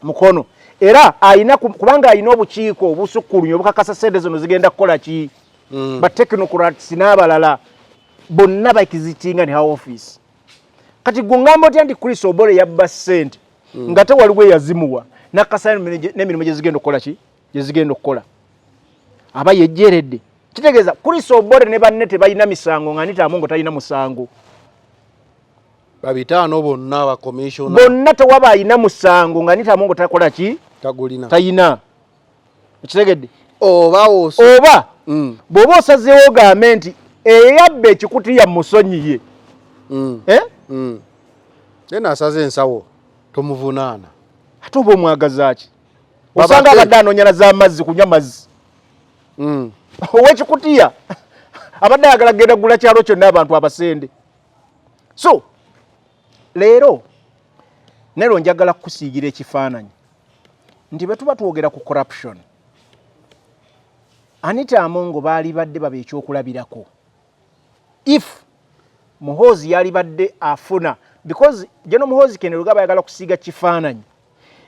mukono, era ayina kubanga ayina obukiiko obusukkulumye obukakasa ssente zino zigenda kukola ki, ba technocrats n'abalala bonna baexitinga ne her office. Kati gwe ngamba otya nti Chris Obore yabba ssente nga te waliwo eyazimuwa nakasa n'emirimu gye zigenda okukola ki, gye zigenda okukola? Aba yejjeredde. Kitegeeza Chris Obore ne banne tebalina misango, nga Anita Amongo talina musango. Babitaano bonna bakomishona. Bonna tewaba alina musango, nga Anita Amongo takola ki? Tagulina. Tayina. Ekitegedde? Oba oso Oba bw'oba osazeewo ogambe nti eyabba ekikutiya musonyiye, Eh? Ye naasaze ensawo tomuvunaana. Ate oba omwagaza ki? Osanga abadde anoonyana z'amazzi, kunywa mazzi. Ow'ekikutiya abadde ayagala genda gula kyalo kyonna, abantu abasende. So leero nero njagala kukusiigira ekifaananyi nti bwe tuba twogera ku corruption, Anita Amongo baali badde baba ekyokulabirako. If Muhoozi yalibadde afuna, because General Muhoozi Kainerugaba ayagala kusiiga kifaananyi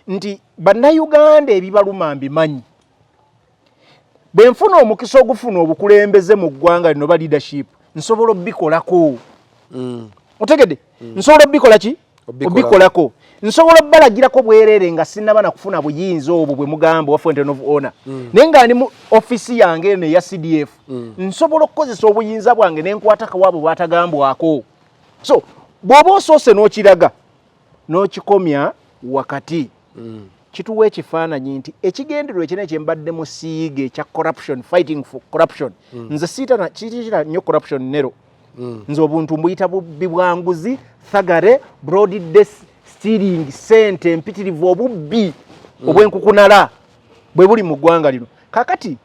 nti bannayuganda ebibaluma mbimanyi, bwe nfuna omukisa ogufuna obukulembeze mu ggwanga lino ba leadership, nsobola obikolako. Otegedde? Nsobola obikola ki? Obikolako. Obikolako. Nsobola obbalagirako bwereere nga sinnaba na kufuna buyinza obwo bwe mugamba wa fountain of honor, naye nga ndi mu ofisi yange eno eya CDF, nsobola okukozesa obuyinza bwange nenkwata kawaabwe bwatagambwako. So bw'oba osoose n'okiraga n'okikomya wakati, kituwa ekifaananyi nti ekigendererwa ekinene kye mbadde musiiga ekya corruption, fighting for corruption, nze siitana kikira nnyo corruption nero. Nze obuntu mbuyita bubbi bwanguzi, thuggery, broad day stealing, sente empitirivu, obubbi obwenkukunala bwe buli mu ggwanga lino. Kakati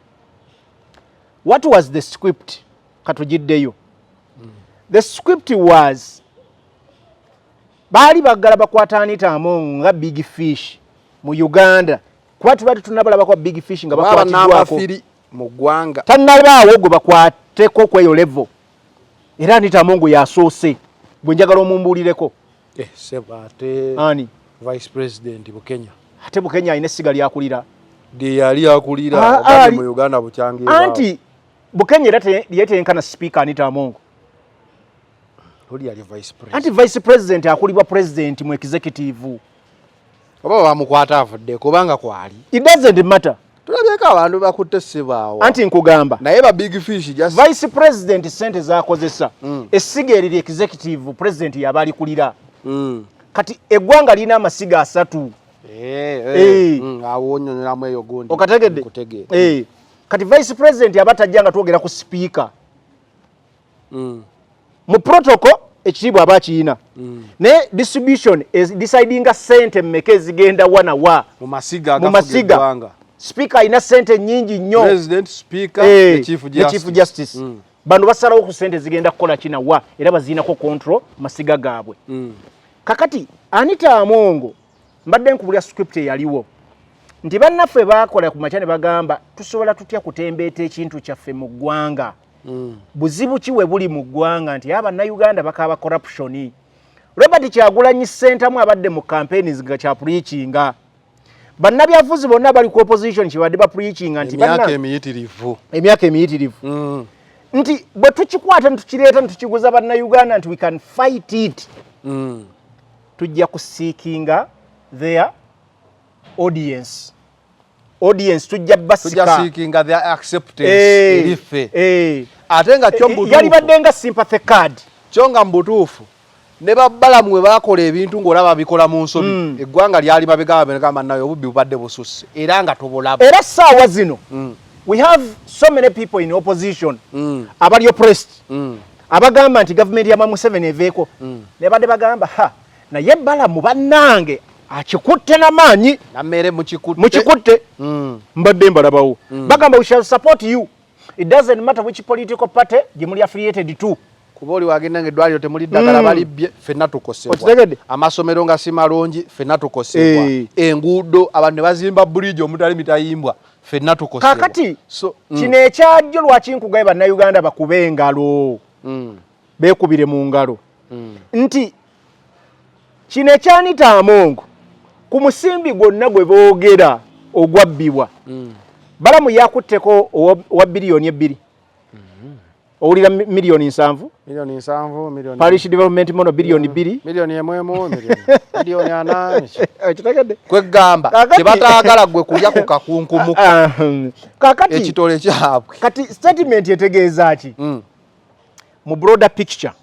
what was the script? Katugiddeyo. The script was baali baggala bakwata Anita Among nga big fish mu Uganda, kuba tuba tetunabalabako big fish nga baba bakwatiddwako n'amafiri mu ggwanga. Tannabaawo gwe bakwateko kweyo level, era Anita Among yasoose. Gwe njagala omumbuulireko. Eh, sebo, ate ani? Vice President Bukenya. Ate Bukenya alina essiga lyakulira. Lye yali akulira. Ah, ogambye mu Uganda bukyange. Anti Bukenya era ye teyenkana Speaker Anita Among. Oli yali vice president. Anti vice president akulibwa president mu executive. Oba bamukwata avudde kubanga kwali. It doesn't matter. Tulabyeko abantu bakutte sibaawo. Anti nkugamba. Naye ba big fish just vice president sente zakozesa, essiga eriri executive, president yaba alikulira. Kati eggwanga lirina amasiga 3. Eh, Eh. eh. Awo onyonyolamu eyo gundi. Okategedde? Nkutegeera. Eh. Kati vice president aba tajja nga twogera ku speaker. Mu protocol ekitiibwa aba akiyina, naye distribution is decidinga sente mmeka ezigenda wa na wa mu masiga mu agafuga masiga. Eggwanga. Speaker alina sente nyingi nnyo. President, speaker, Eh, ne chief ne justice. Chief justice. Bano basalawo ku sente zigenda kukola ki na wa, era baziinako control masiga gaabwe. Kakati Anita Amongo, mbadde nkubulya script eyaliwo nti bannaffe baakola ku makya ne bagamba tusobola tutya kutembeeta ekintu kyaffe mu ggwanga. Buzibu ki we buli mu ggwanga nti Abannayuganda bakaaba corruption? Robert Kyagulanyi Ssentamu abadde mu campaigns nga kyapreachinga, bannabyafuzi bonna bali ku opposition kyebadde bapreachinga nti emyaka emiyitirivu. Emyaka emiyitirivu nti bwe tukikwata netukireeta netukiguza Bannayuganda nti we can fight it, tujja kuseekinga their audience, tujja basika. Tujja seekinga their acceptance eriffe. Ate nga kyo mu Yali badde nga sympathy card. Kyo nga mu butuufu ne babbalamu we bakola ebintu ng'olaba bikola mu nsobi, eggwanga lyali mabega gamba naye obubbi bubadde bususse era nga tobulaba. Era saawa zino we have so many people in opposition abali oppressed, abagamba nti gavumenti ya Museveni eveeko, ne badde bagamba, ha, naye Balamu bannange akikutte n'amaanyi. Nammere mukikutte. Mukikutte. Mbadde mbalabawo bagamba, we shall support you, it doesn't matter which political party gye muli affiliated to. Kuba oli wagenda nga eddwaliro temuli ddagala, balibbye, ffenna tukosebwa. Okitegedde? Amasomero nga si malungi, ffenna tukosebwa. Enguudo abantu ne bazimba bridge omutali mitayimbwa, ffenna tukosebwa. Kakati so, kino ekyajjo lwaki nkugaye Bannayuganda bakube engalo, beekubire mu ngalo, nti kino ekya Anita Among, ku musimbi gwonna gwe boogera ogwabbibwa, Balamu yakutteko owa 2 biliyoni. Owulira, 70 million. 70 million, miliyoni. Parish development mono 2 biliyoni. 1 million emu, 4 million. Okitegedde? Kwegamba tebataagala gwe kulya ku kakunkumuka. Kakati ekitole kyabwe. Kati statement etegeeza ki? Mu broader picture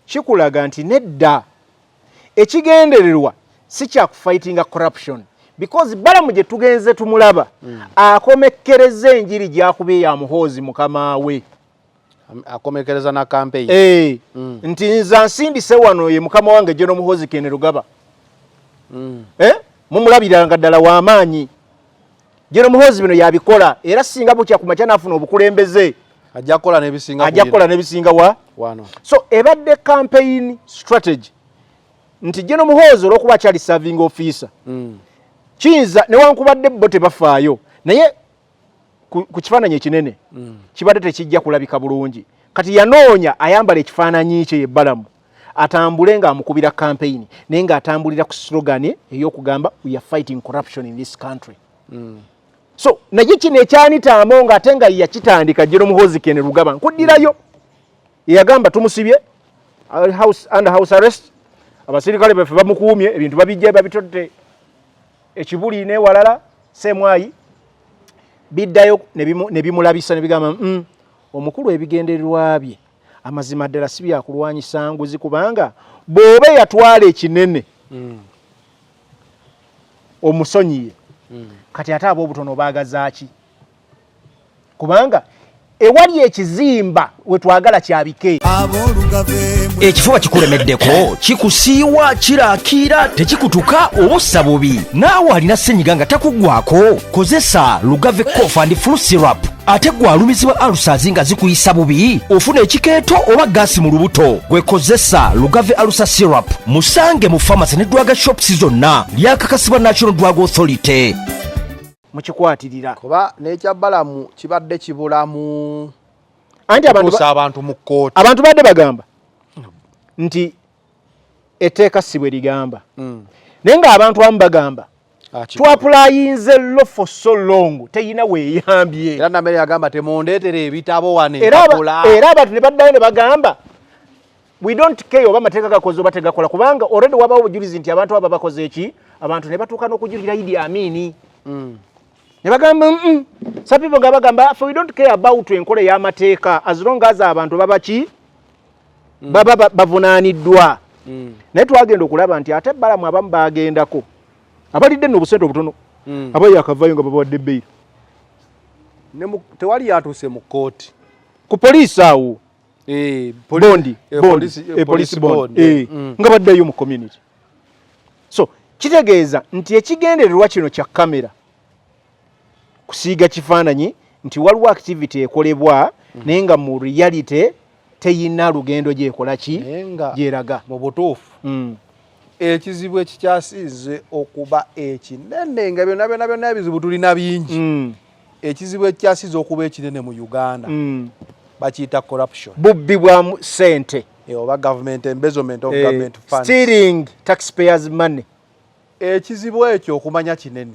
kikulaga nti nedda, ekigendererwa si kyakufightinga corruption, because Balamu gye tugenze tumulaba akomekkereza enjiri gyakubye ya Muhoozi mukama we. Akomekereza na campaign. Eh, nti nze ansindise wano ye mukama wange General Muhoozi Kainerugaba. Eh? Mumulabiranga ddala w'amaanyi General Muhoozi, bino yabikola, era singa bukya ku makya n'afuna obukulembeze, ajja kukola n'ebisinga. Ajja kukola n'ebisinga wa wano. So ebadde campaign strategy nti General Muhoozi olw'okuba akyali serving officer, kiyinza newankubadde bo tebafaayo, naye ku kifaananyi ekinene kibadde tekijja kulabika bulungi. Kati yanoonya ayambala ekifaananyi kye ye Balamu atambule ng'amukubira campaign, naye ng'atambulira ku slogan ey'okugamba, we are fighting corruption in this country. So naye kino ekya Anita Among, ate nga yakitandika General Muhoozi Kainerugaba, nkuddirayo yagamba tumusibye, house, under house arrest, abasirikale baffe bamukuumye, ebintu babijja babitodde ekibuli newalala semwayi biddayo ne bimulabisa ne bigamba, omukulu ebigendererwa bye amazima ddala si byakulwanyisa nguzi, kubanga bw'oba yatwala ekinene omusonyiye, kati ate ab'obutono baagazaaki? Kubanga ewali ekizimba wetwagala kyabike. Ekifuba kikulemeddeko, kikusiiwa, kiraakiira, tekikutuka oba ossa bubi, naawe alina ssenyiga nga takuggwako, kozesa Lugave Cough and Flu Syrup. Ate gwe alumizibwa ulcers nga zikuyisa bubi, ofuna ekikeeto oba gaasi mu lubuto, gwe kozesa Lugave Ulcer Syrup. Musange mu pharmacy ne drug shops zonna. Lyakakasibwa National Drug Authority. Mukikwatirira. Kuba n'ekya Balamu kibadde kibulamu anti abantu kutuusa abantu mu kkooti. Abantu badde bagamba nti etteeka si bwe ligamba, naye ng'abantu abamu bagamba twapplyinze law for so long, teyina weeyambye. Era Namere yagamba, temundeetera ebitabo wano. Era empapula. Era abantu ne baddayo ne bagamba, we don't care oba amateeka gakoze oba tegakola, kubanga already wabawo obujulizi nti abantu abo bakoze eki. Abantu ne batuuka n'okujulira Idi Amini ne bagamba, Some people nga bagamba, "For we don't care about enkola ey'amateeka as long as abantu baba ki baba bavunaaniddwa." Naye twagenda okulaba nti ate Balamu abamu bagendako abalidde nno obusente obutono, aba yakavayo nga babawadde bail. Tewali yatuuse mu kkooti. Ku poliisi awo. Eh, bond. Bond. Police police bond. Bond. Nga baddayo mu community. So kitegeeza nti ekigendererwa kino kya kamera kusiiga kifaananyi nti waliwo activity ekolebwa, naye nga mu reality teyina lugendo gyekola ki Naye nga gyeraga. Mu butuufu ekizibu ekikyasinze okuba ekinene, nga byonna byonna byonna ebizibu tulina bingi, ekizibu ekikyasinze okuba ekinene mu Uganda, Bakiyita corruption. Bubbi bwa ssente. Oba government embezzlement of government funds. Stealing taxpayers money. Ekizibu ekyo okumanya kinene.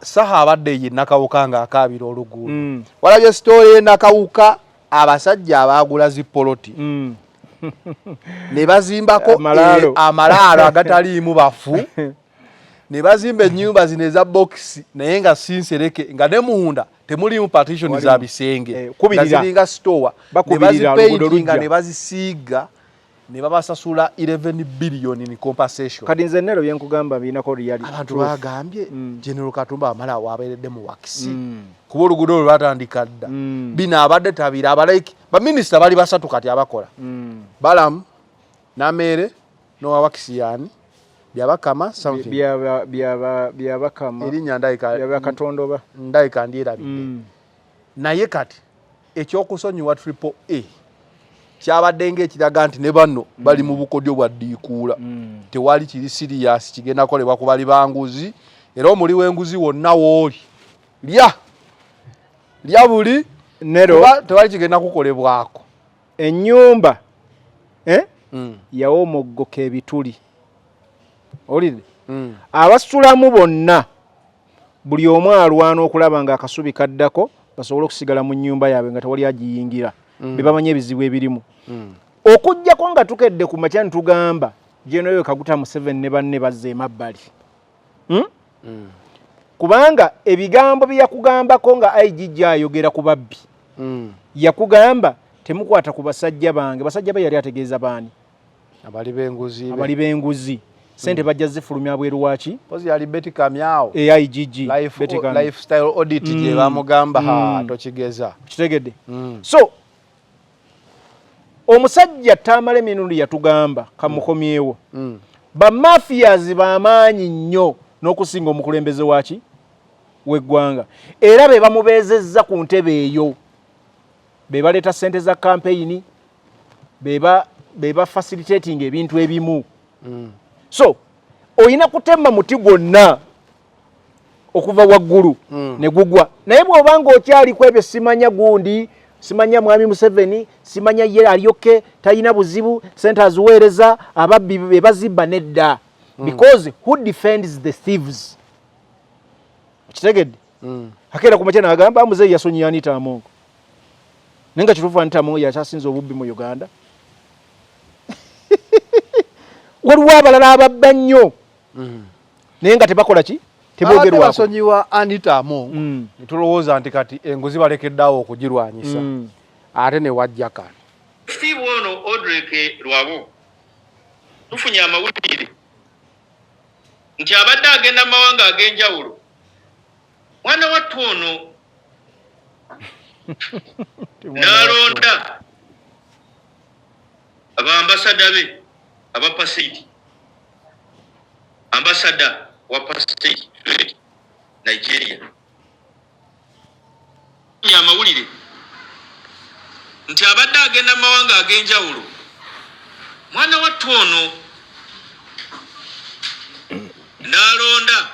Saha abadde ye Nakawuka ng'akaabira oluguudo. Walabye story ye Nakawuka, abasajja abaagula zi poloti ne bazimbako amalaalo agataliimu bafu, ne bazimba ennyumba zino eza bokisi naye nga si nsereke, nga ne munda temuliimu partition za bisenge, nga ziringa store, ne bazipaintinga ne bazisiiga ne babasasula 11 billion in compensation. Kati nze nero byenkugamba birinako reality. Abantu bagambye General Katumba Wamala wabeeredde mu wakisi kuba oluguudo olwo lwatandika dda. Bino abadde tabira abalaiki baminisita bali basatu kati abakola Balamu Nameere n'owa wakisi yaani Byabakama something. Byabakama. Erinnya Byabakatondoba. Ndayika ndyerabidde. Naye kati ekyokusonyiwa Triple A kyabadde ng'ekiraga nti ne banno bali mu bukodyo bwa ddiikuula. Tewali kiri serious kigenda kukolebwa ku bali banguzi, era omuli w'enguzi wonna w'oli lya lya buli Nero tewali kigenda kukolebwako. Ennyumba yawomoggoka ebituli. Owulidde? Abasulamu bonna buli omu alwana okulaba ng'akasubi kaddako basobole okusigala mu nnyumba yaabwe nga tewali agiyingira. Be bamanyi ebizibu ebirimu. Okuggyako nga tukedde ku makya ntugamba General Kaguta Museveni ne banne bazze emabbali. Kubanga ebigambo bye yakugambako nga IGG ayogera ku babbi. Yakugamba temukwata ku basajja bange. Basajja be yali ategeeza baani? Abali b'enguzi. Abali b'enguzi. Sente bajja zifulumya bweru waki? Pozi yali Betty Kamyao. AIGG. Lifestyle audit gye bamugamba tokigeza. Kitegedde. So omusajja Tamale Mirundi yatugamba kamukomyewo. Ba mafias bamaanyi nnyo n'okusinga omukulembeze waki w'eggwanga. Era be bamubeezezza ku ntebe eyo. Be baleeta ssente za campaign, be ba facilitating ebintu ebimu. So oyina kutema muti gwonna okuva waggulu ne gugwa. Naye bw'obanga okyali ku ebyo simanya gundi, simanya mwami Museveni, simanya ye alyoke talina buzibu, ssente aziweereza ababbi be bazibba nedda. Because who defends the thieves? Okitegedde? Akeera ku makya n'agamba muzeeyi yasonyiye Anita Among. Naye nga kituufu Anita Among yakyasinze obubbi mu Uganda. Waliwo abalala ababba nnyo naye nga tebakola ki? Tebogerwako. Basonyiwa Anita Among. Ne tulowooza nti kati enguzi balekeddeawo okugirwanyisa. Ate ne wajja kano. Steve ono Odrek Rwabo tufunye amawulire nti abadde agenda mu mawanga ag'enjawulo. Mwana wattu ono n'alonda abambasada be aba PASAID, ambasada wa PASAID Nigeria. Amawulire nti abadde agenda mu mawanga ag'enjawulo. Mwana wattu ono n'alonda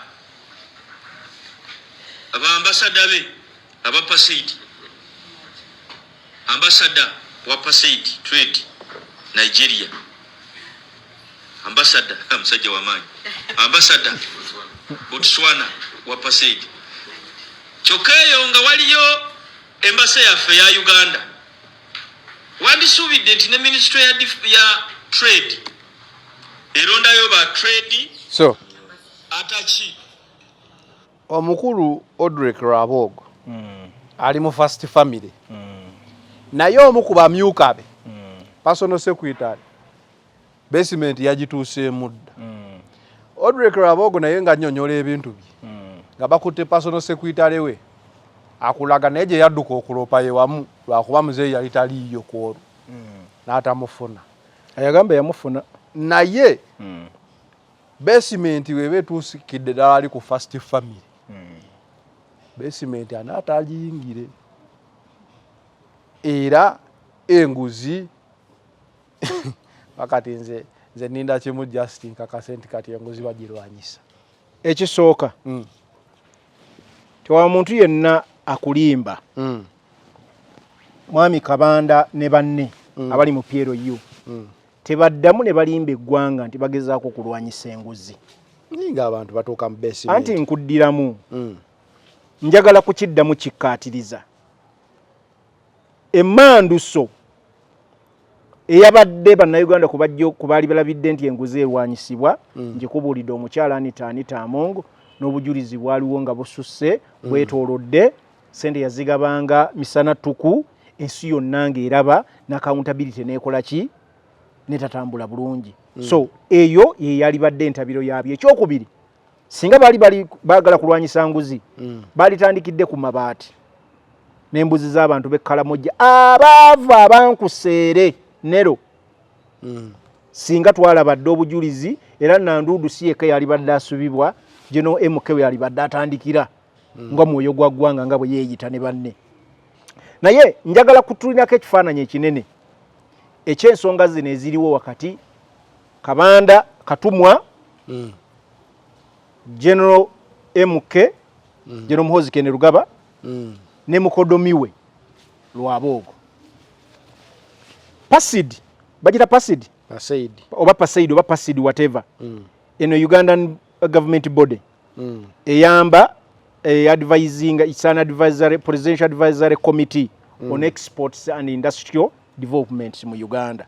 abambasada be aba PASAID, ambasada wa PASAID Trade Nigeria, ambasada musajja wa maanyi, ambasada Botswana wa PASAID. Kyokka eyo nga waliyo embasa yaffe ya Uganda. Wandisuubidde nti ne ministry ya trade erondayo ba trade. So ataki omukulu Odrek Rwabwogo ali mu first family. Naye omu ku bamyuka be personal secretary basement yagituuseemu dda. Odrek Rwabwogo naye nga nnyonnyola ebintu bye nga bakutte personal secretary we akulaga naye gye yadduka okuloopa ye wamu lwakuba muzeeyi yali taliiyo ku olwo n'atamufuna. Ayagamba yamufuna. Naye basement weba etuusikidde ddala ali ku first family. Basement anaatagiyingire era enguzi pakati nze nninda kimu just nkakase nti kati enguzi bagirwanyisa. Ekisooka tewa muntu yenna akulimba. Mwami Kabanda ne banne abali mu PLU tebaddamu ne balimba eggwanga nti bagezaako okulwanyisa enguzi. Ninga abantu batuuka mu basement. Anti nkuddiramu, njagala kukiddamu kikkaatiriza emmanduso eyabadde Bannayuganda kubajjo kubaali balabidde nti enguzi erwanyisibwa. Ngikubuulidde, omukyala Anita Anita Among n'obujulizi bwaliwo nga bususse bwetoolodde. Sente yazigabanga misana ttuku, ensi yonna ng'eraba, n'accountability neekola ki, netatambula bulungi. So eyo ye yalibadde entabiro yaabyo. Ekyokubiri, singa baali bali baagala kulwanyisa nguzi, baalitandikidde ku mabaati n'embuzi z'abantu b'e Karamoja abaavu abankuseere nero. Singa twalabadde obujulizi, era Nanduudu si yekka yalibadde asubibwa, General MK we yalibadde atandikira nga mwoyo gwa ggwanga nga bwe yeeyita ne banne. Naye njagala kutulinako ekifaananyi ekinene eky'ensonga zino eziriwo wakati Kabanda Katumwa, General MK, General Muhoozi Kainerugaba ne mukodomiwe Lwaboogo. PACID, bagira PACID. PACEID. Oba PACEID oba PACID, whatever, eno Ugandan government body eyamba advising, it's an advisory, presidential advisory committee on exports and industrial developments mu Uganda,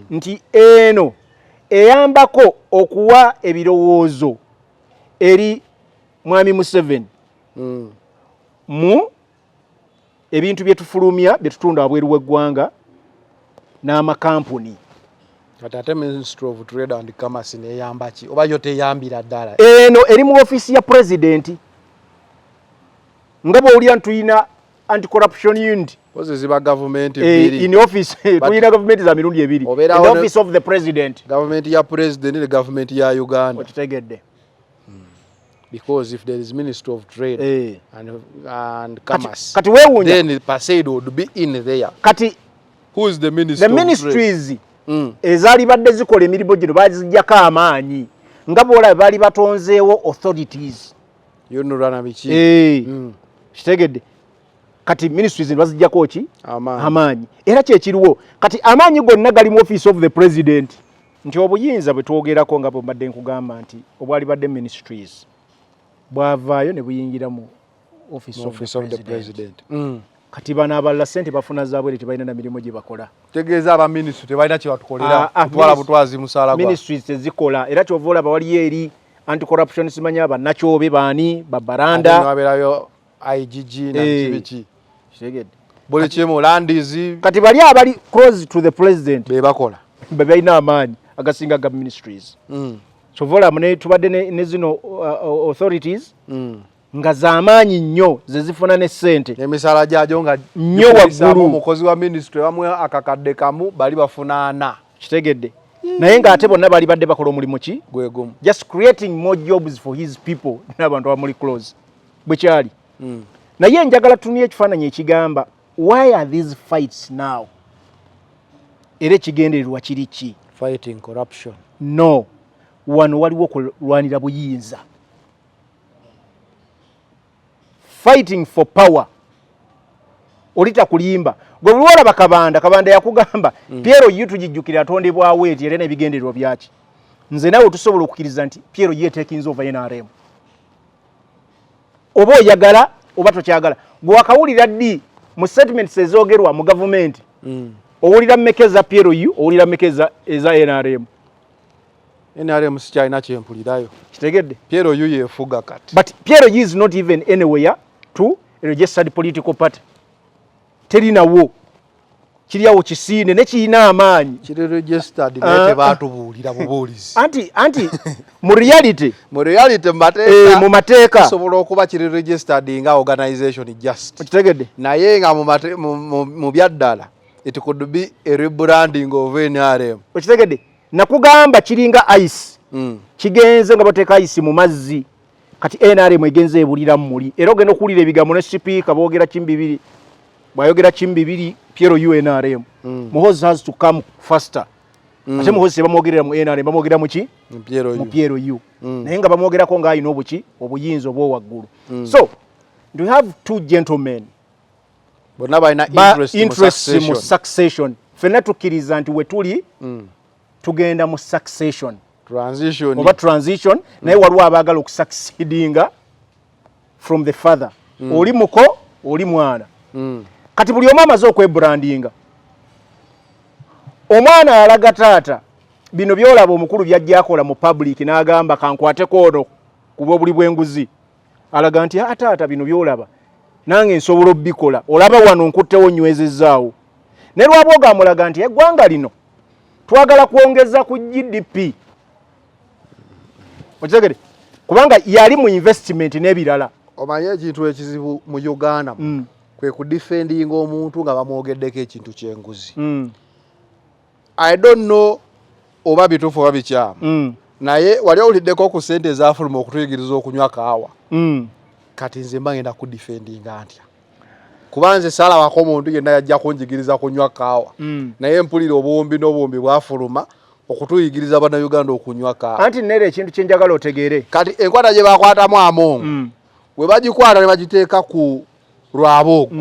nti eno eyambako okuwa ebirowoozo eri Mwami Museveni mu ebintu bye tufulumya, bye tutunda wabweru w'eggwanga n'amakampuni. Kati ate Ministry of Trade and Commerce neyamba ki, oba yo teyambira ddala? Eno eri mu ofiisi ya pulezidenti, nga bw'owulira nti tulina anti-corruption unit. Kozi ziba gavumenti bbiri. In office tulina gavumenti za mirundi ebiri. Obeerawo in the office of the president. Gavumenti ya president ne gavumenti ya Uganda. Okitegedde? Because if there is Ministry of Trade and Commerce, Kati weewuunya. then PACEID would be in there. Kati who is the minister the of trade? Ministries ezaalibadde zikola emirimu gino baziggyako amaanyi, nga bwolaba baali batonzeewo authorities. UNRA na biki. Eh, kitegedde? Kati ministries ne baziggyako ki? Amaanyi. Amaanyi. Era kyekiriwo kati, amaanyi gonna gali mu office of the president, nti obuyinza bwe twogerako, nga bwe mbadde nkugamba nti obwalibadde ministries bwavaayo ne buyingira mu office Mu of office the of the president. president. Kati bano abalala sente bafuna zaabwe, tebalina na mirimu gye bakola. Tegeeza aba ministry tebalina kye batukolera? Ah, Kutwala butwazi musaala gwa Ministries tezikola, era kyova olaba waliyo eri anti corruption, simanya bannakyobe baani, Ate babaranda. newabeerayo IGG na biki biki. Kitegedde? Buli kimu landizi. Kati bali abali close to the president be bakola. Be balina amaanyi agasinga ga ministries. Kyova olaba ne tubadde ne zino authorities nga z'amaanyi nnyo, ze zifuna ne ssente emisaala gyagyo nga nnyo gikulisaamu. Waggulu. Omukozi wa ministry bamuwe akakadde kamu, bali bafuna ana. Kitegedde? Naye ng'ate bonna bali badde bakola omulimu ki? Gwe gumu. Just creating more jobs for his people n'abantu abamuli close, bwe kyali. Naye njagala tunuye ekifaananyi ekigamba, why are these fights now, era ekigendererwa kiri ki? Fighting corruption. No, wano waliwo okulwanira buyinza, fighting for power. Oli takulimba gwe buli olaba Kabanda. Kabanda yakugamba PLU tugijjukira atondebwawo eti, era n'ebigendererwa byaki. Nze naawe tusobola okukkiriza nti PLU etakinze over NRM, oba oyagala oba tokyagala. Gwe wakawulira ddi mu statements ezoogerwa mu gavumenti? Owulira mmeka eza PLU? Owulira mmeka eza NRM? NRM sikyalina kyempulirayo. Kitegedde? PLU yefuga kati. But PLU is not even anywhere to a registered political party. Terinawo, kiri awo kisiine ne kirina amaanyi. Kiri registered, naye tebatubuulira bubuulizi. Anti mu reality, mu reality, mu mateeka, mu mateeka, kisobola okuba kiri registered nga organization just. Okitegedde? Naye nga mu byaddala it could be a rebranding of NRM. Okitegedde? Nakugamba kiringa ice. Kigenze nga bateeka ice mu mazzi. Kati NRM egenze ebulira muli, era ogenda okuwulira ebigambo ne sipiika boogera kimu bibiri, bwayogera kimu bibiri, PLU NRM. Muhoozi has to come faster. Ate Muhoozi tebamwogerera mu NRM, bamwogera mu ki? Mu PLU. Mu PLU. Naye nga bamwogerako ng'alina obuki, obuyinza obwowaggulu. So we have two gentlemen. Bonna balina interest mu succession. Ffenna tukkiriza nti we tuli tugenda mu succession transition oba transition, naye waliwo abaagala okusucceedinga from the father. Oli muko, oli mwana. Kati buli omu amaze okwebrandinga. Omwana alaga taata bino byolaba omukulu byajja akola mu public, n'agamba kankwateko ono kuba obuli bw'enguzi, alaga nti "Ah, taata, bino byolaba nange nsobola obbikola, olaba wano nkuttewo nywezezaawo." Ne Lwabwoga amulaga nti eggwanga lino twagala kwongeza ku GDP, okitegere, kubanga yali mu investment n'ebirala. Omanye ekintu ekizibu mu Uganda kwe kudefendinga omuntu nga bamwogeddeko ekintu ky'enguzi. I don't know oba bituufu oba bikyamu, naye wali owuliddeko ku ssente ezafuluma okutuyigiriza okunywa kaawa? Kati nze mba ngenda kudefendinga ntya? Kuba nze saalabako omuntu yenna yajja kunjigiriza kunywa kaawa, naye mpulira obuwumbi n'obuwumbi bwafuluma okutuyigiriza Bannayuganda okunywa kaawa. Anti neera ekintu kyenjagala otegeere. Kati enkwata gye bakwatamu Amongo, bwe bagikwata ne bagiteeka ku Lwaboogo,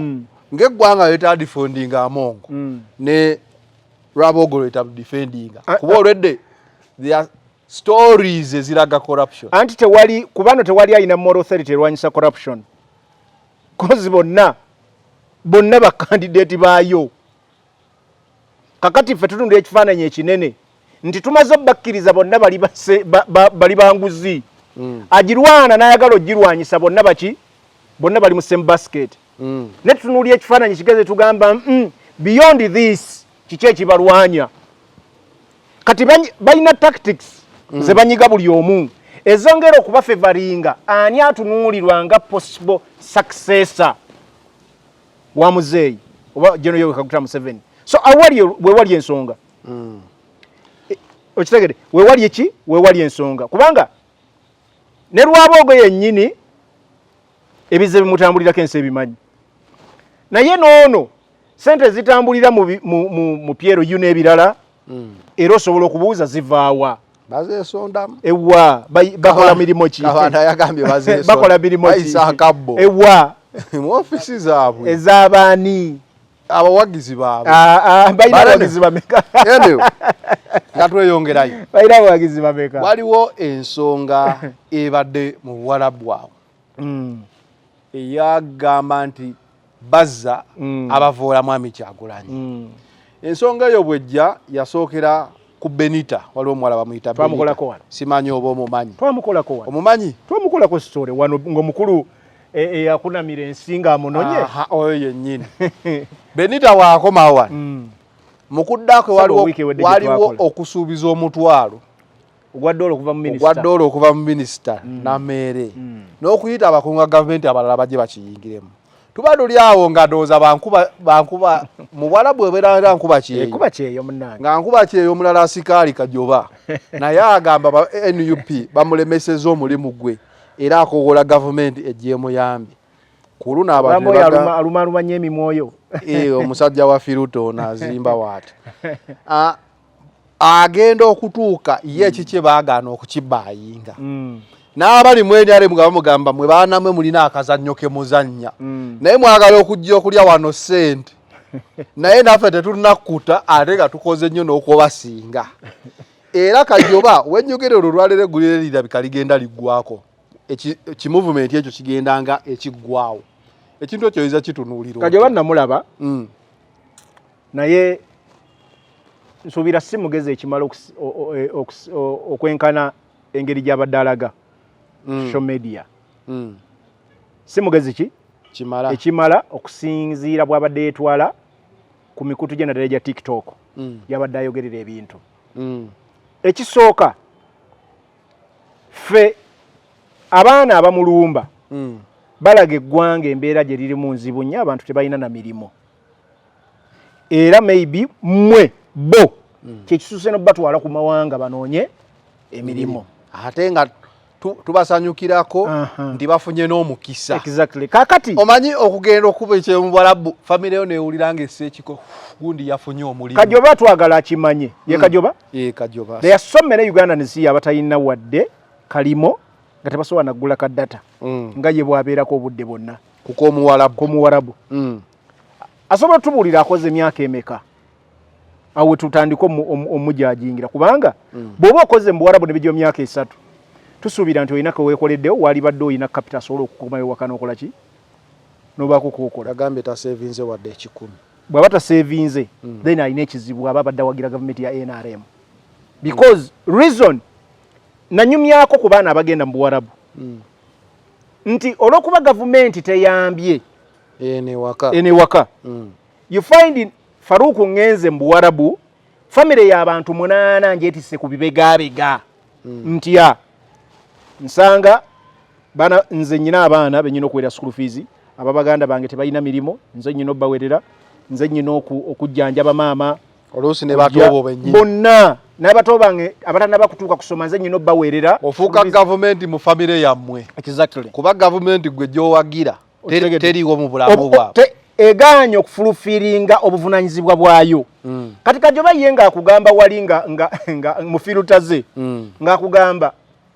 ng'eggwanga letadefendinga Amongo, ne Lwaboogo lwetadefendinga, kuba olwedde there are stories eziraga corruption. Anti tewali, kubano tewali alina moral authority erwanyisa corruption, 'cause bonna bonna bakandidate baayo. Kakati ffe tutunda ekifaananyi ekinene nti tumaze obbakkiriza bonna bali bali banguzi. Agirwana n'ayagala ogirwanyisa, bonna baki, bonna bali mu same basket. Ne tutunuulira ekifaananyi kigeze, tugamba, beyond this kiki ekibalwanya?" Kati balina tactics ze banyiga buli omu ezongera okubafavoringa ani atunuulirwa nga possible successor wa muzeeyi oba General Yoweri Kaguta Museveni. So awali wewali ensonga. Okitegede, wewali eki, wewali ensonga, kubanga ne Lwaboogo yennyini ebize bimutambulirako ensi ebimanyi, naye noono sente zitambulira mu PLU n'ebirala, era osobola okubuuza zivaawa? Bazeesondamu. Ewa bakola mirimu ki? Kabanda yagambye bazeesonda. Bakola mirimu ki? Bayisa akabbo Ewa? Mu ofiisi zaabwe. Ez'abaani? Abawagizi baabwe. Ah, ah, balina Balene. abawagizi bameka? Anyway, nga tweyongerayo, Balina abawagizi bameka? Waliwo ensonga ebadde mu Buwalabu awo eyagamba nti bazza abavoola Mwami Kyagulanyi. Ensonga eyo bwejja yasookera ku Benita. Waliwo omuwala bamuyita Benita. Twamukolako wano. Simanyi oba omumanyi. Twamukolako wano. Omumanyi? Twamukolako story wano ng'omukulu eyakunamira ensi ng'amunonye. Aha, oyo yennyini Benita waakomawo wano. Mu kuddako Saba waliwo wiiki ewedde gye waliwo twakola. okusuubiza 10,000 ogwa ddoola okuva mu ogwa minisita. ddoola okuva mu minisita Nameere, n'okuyita abakungu ba gavumenti abalala bajje bakiyingiremu. Tuba tuli awo nga ndowooza bankuba bankuba mu Bwalabu ebeera era nkuba kyeyo. Ekuba kyeyo, munnange. Nga nkuba kyeyo, omulala asikaali Kajoba naye agamba ba NUP bamulemeseza omulimu gwe, era akowoola gavumenti ejje emuyambe. Ku luno abantu Gambo ne oyo aluma nnyo emimwoyo. Eh, omusajja wa Firuto ono azimba waati. Ah, agenda okutuuka ye ekikye baagaana okukibaayinga, n'abali mu NRM nga bamugamba, "Mwe baanamwe mulina akazannyo ke muzannya, naye mwagala okujja okulya wano ssente, naye naffe tetulinakkuta ate nga tukoze nnyo n'okubasinga." Era Kajoba wenjogera olwo olwaleero eggulire lirabika ligenda liggwako. Kimovement ekyo kigenda nga ekiggwawo. Ekintu ekyo oyinza kitunuulira otya? Kajoba namulaba, naye nsuubira si mugezi ekimala okwenkana engeri gy'abadde alaga social media. Si mugezi ki Kimala. Ekimala okusinziira bw'abadde yeetwala ku mikutu gye, naddala egya TikTok, yabadde ayogerera ebintu. Ekisooka, ffe abaana abamulumba balaga eggwanga embeera gye lirimu nzibu nnyo, abantu tebalina na mirimu, era maybe mmwe bo kyekisuuse nobatwala ku mawanga banoonye emirimu. Ate nga tubasanyukirako nti bafunye n'omukisa. Exactly. Kakati omanyi okugenda okuba ekyemubwalabu, famire yo newulira nga essa ekiko, gundi yafunye omulimu. Kajoba twagala akimanye ye Kajoba. Ye Kajoba. There are so many Ugandans here abatalina wadde kalimo, nga tebasobola naggula ka data, nga ye bw'abeerako obudde bwonna kukomuwalabu. Komuwarabu. Asobola otubuulira akoze emyaka emeka awo tutandike omujajingira? Kubanga bw'oba okoze mu Buwarabu ne bijja mu myaka 3, tusuubira nti olina keweekoleddewo, waalibadde olina capital asobola okukomayo waka n'okola ki, n'obaako kookola. Agambye tasevinze wadde 100. Bw'aba tasevinze, then alina ekizibu aba abadde awagira gavumenti ya NRM, because reason nanyumyako ku baana abagenda mu Buwarabu nti olw'okuba gavumenti teyambye eno ewaka, eno ewaka, you find Faruku ngenze mu Buwarabu, famire y'abantu 8 njetisse ku bibegabega. Ntya nsanga bana, nze nyina abaana benyina okuwerera school fees, ababaganda bange tebalina mirimu, nze nyina obbawerera, nze nyina okujjanjaba maama. Oluusi ne batoobo bennyini. Bonna n'abato bange abatannaba kutuuka kusoma, nze nyina obbaweerera. Ofuuka gavumenti mu famire yammwe. Exactly. Kuba gavumenti gwe gy'owagira Okitegedde? teriiwo mu bulamu bwabwe. Egaanye okufulfiringa obuvunanyizibwa bwayo. Kati Kajoba ye ng'akugamba wali nga mu filter ze, ng'akugamba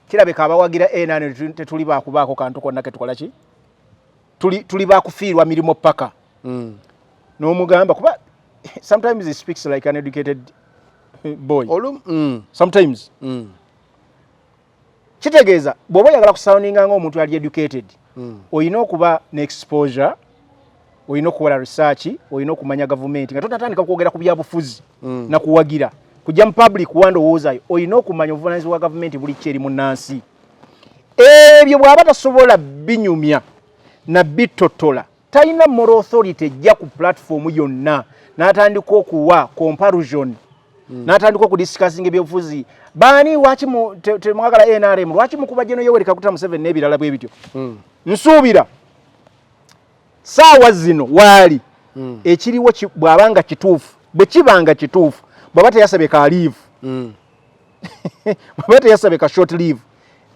kirabika abawagira NRM tetuli bakubaako kantu konna ketukola ki, tuli bakufiirwa mirimu paka. N'omugamba kuba sometimes he speaks like an educated boy. Sometimes kitegeeza bw'oba oyagala kusoundinga ng'omuntu ali educated, olina okuba ne exposure, olina okukola research, olina okumanya gavumenti nga totatandika kwogera ku byabufuzi nakuwagira kujja mu public wa ndowoozayo. Olina okumanya obuvunanyizibwa bwa gavumenti buli ki eri munnansi. Ebyo bw'aba tasobola binyumya na bittotola, talina moral authority ejja ku platform yonna n'atandika okuwa comparison, n'atandika okudiscussinga ebyobufuzi, baani, lwaki temwagala NRM, lwaki mukuba Gen Yoweri Kaguta Museveni n'ebirala bwe bityo. Nsuubira saawa zino waali ekiriwo bw'aba nga kituufu, bwe kiba nga kituufu, bw'aba teyasabye ka leave, bw'aba teyasabye ka short leave,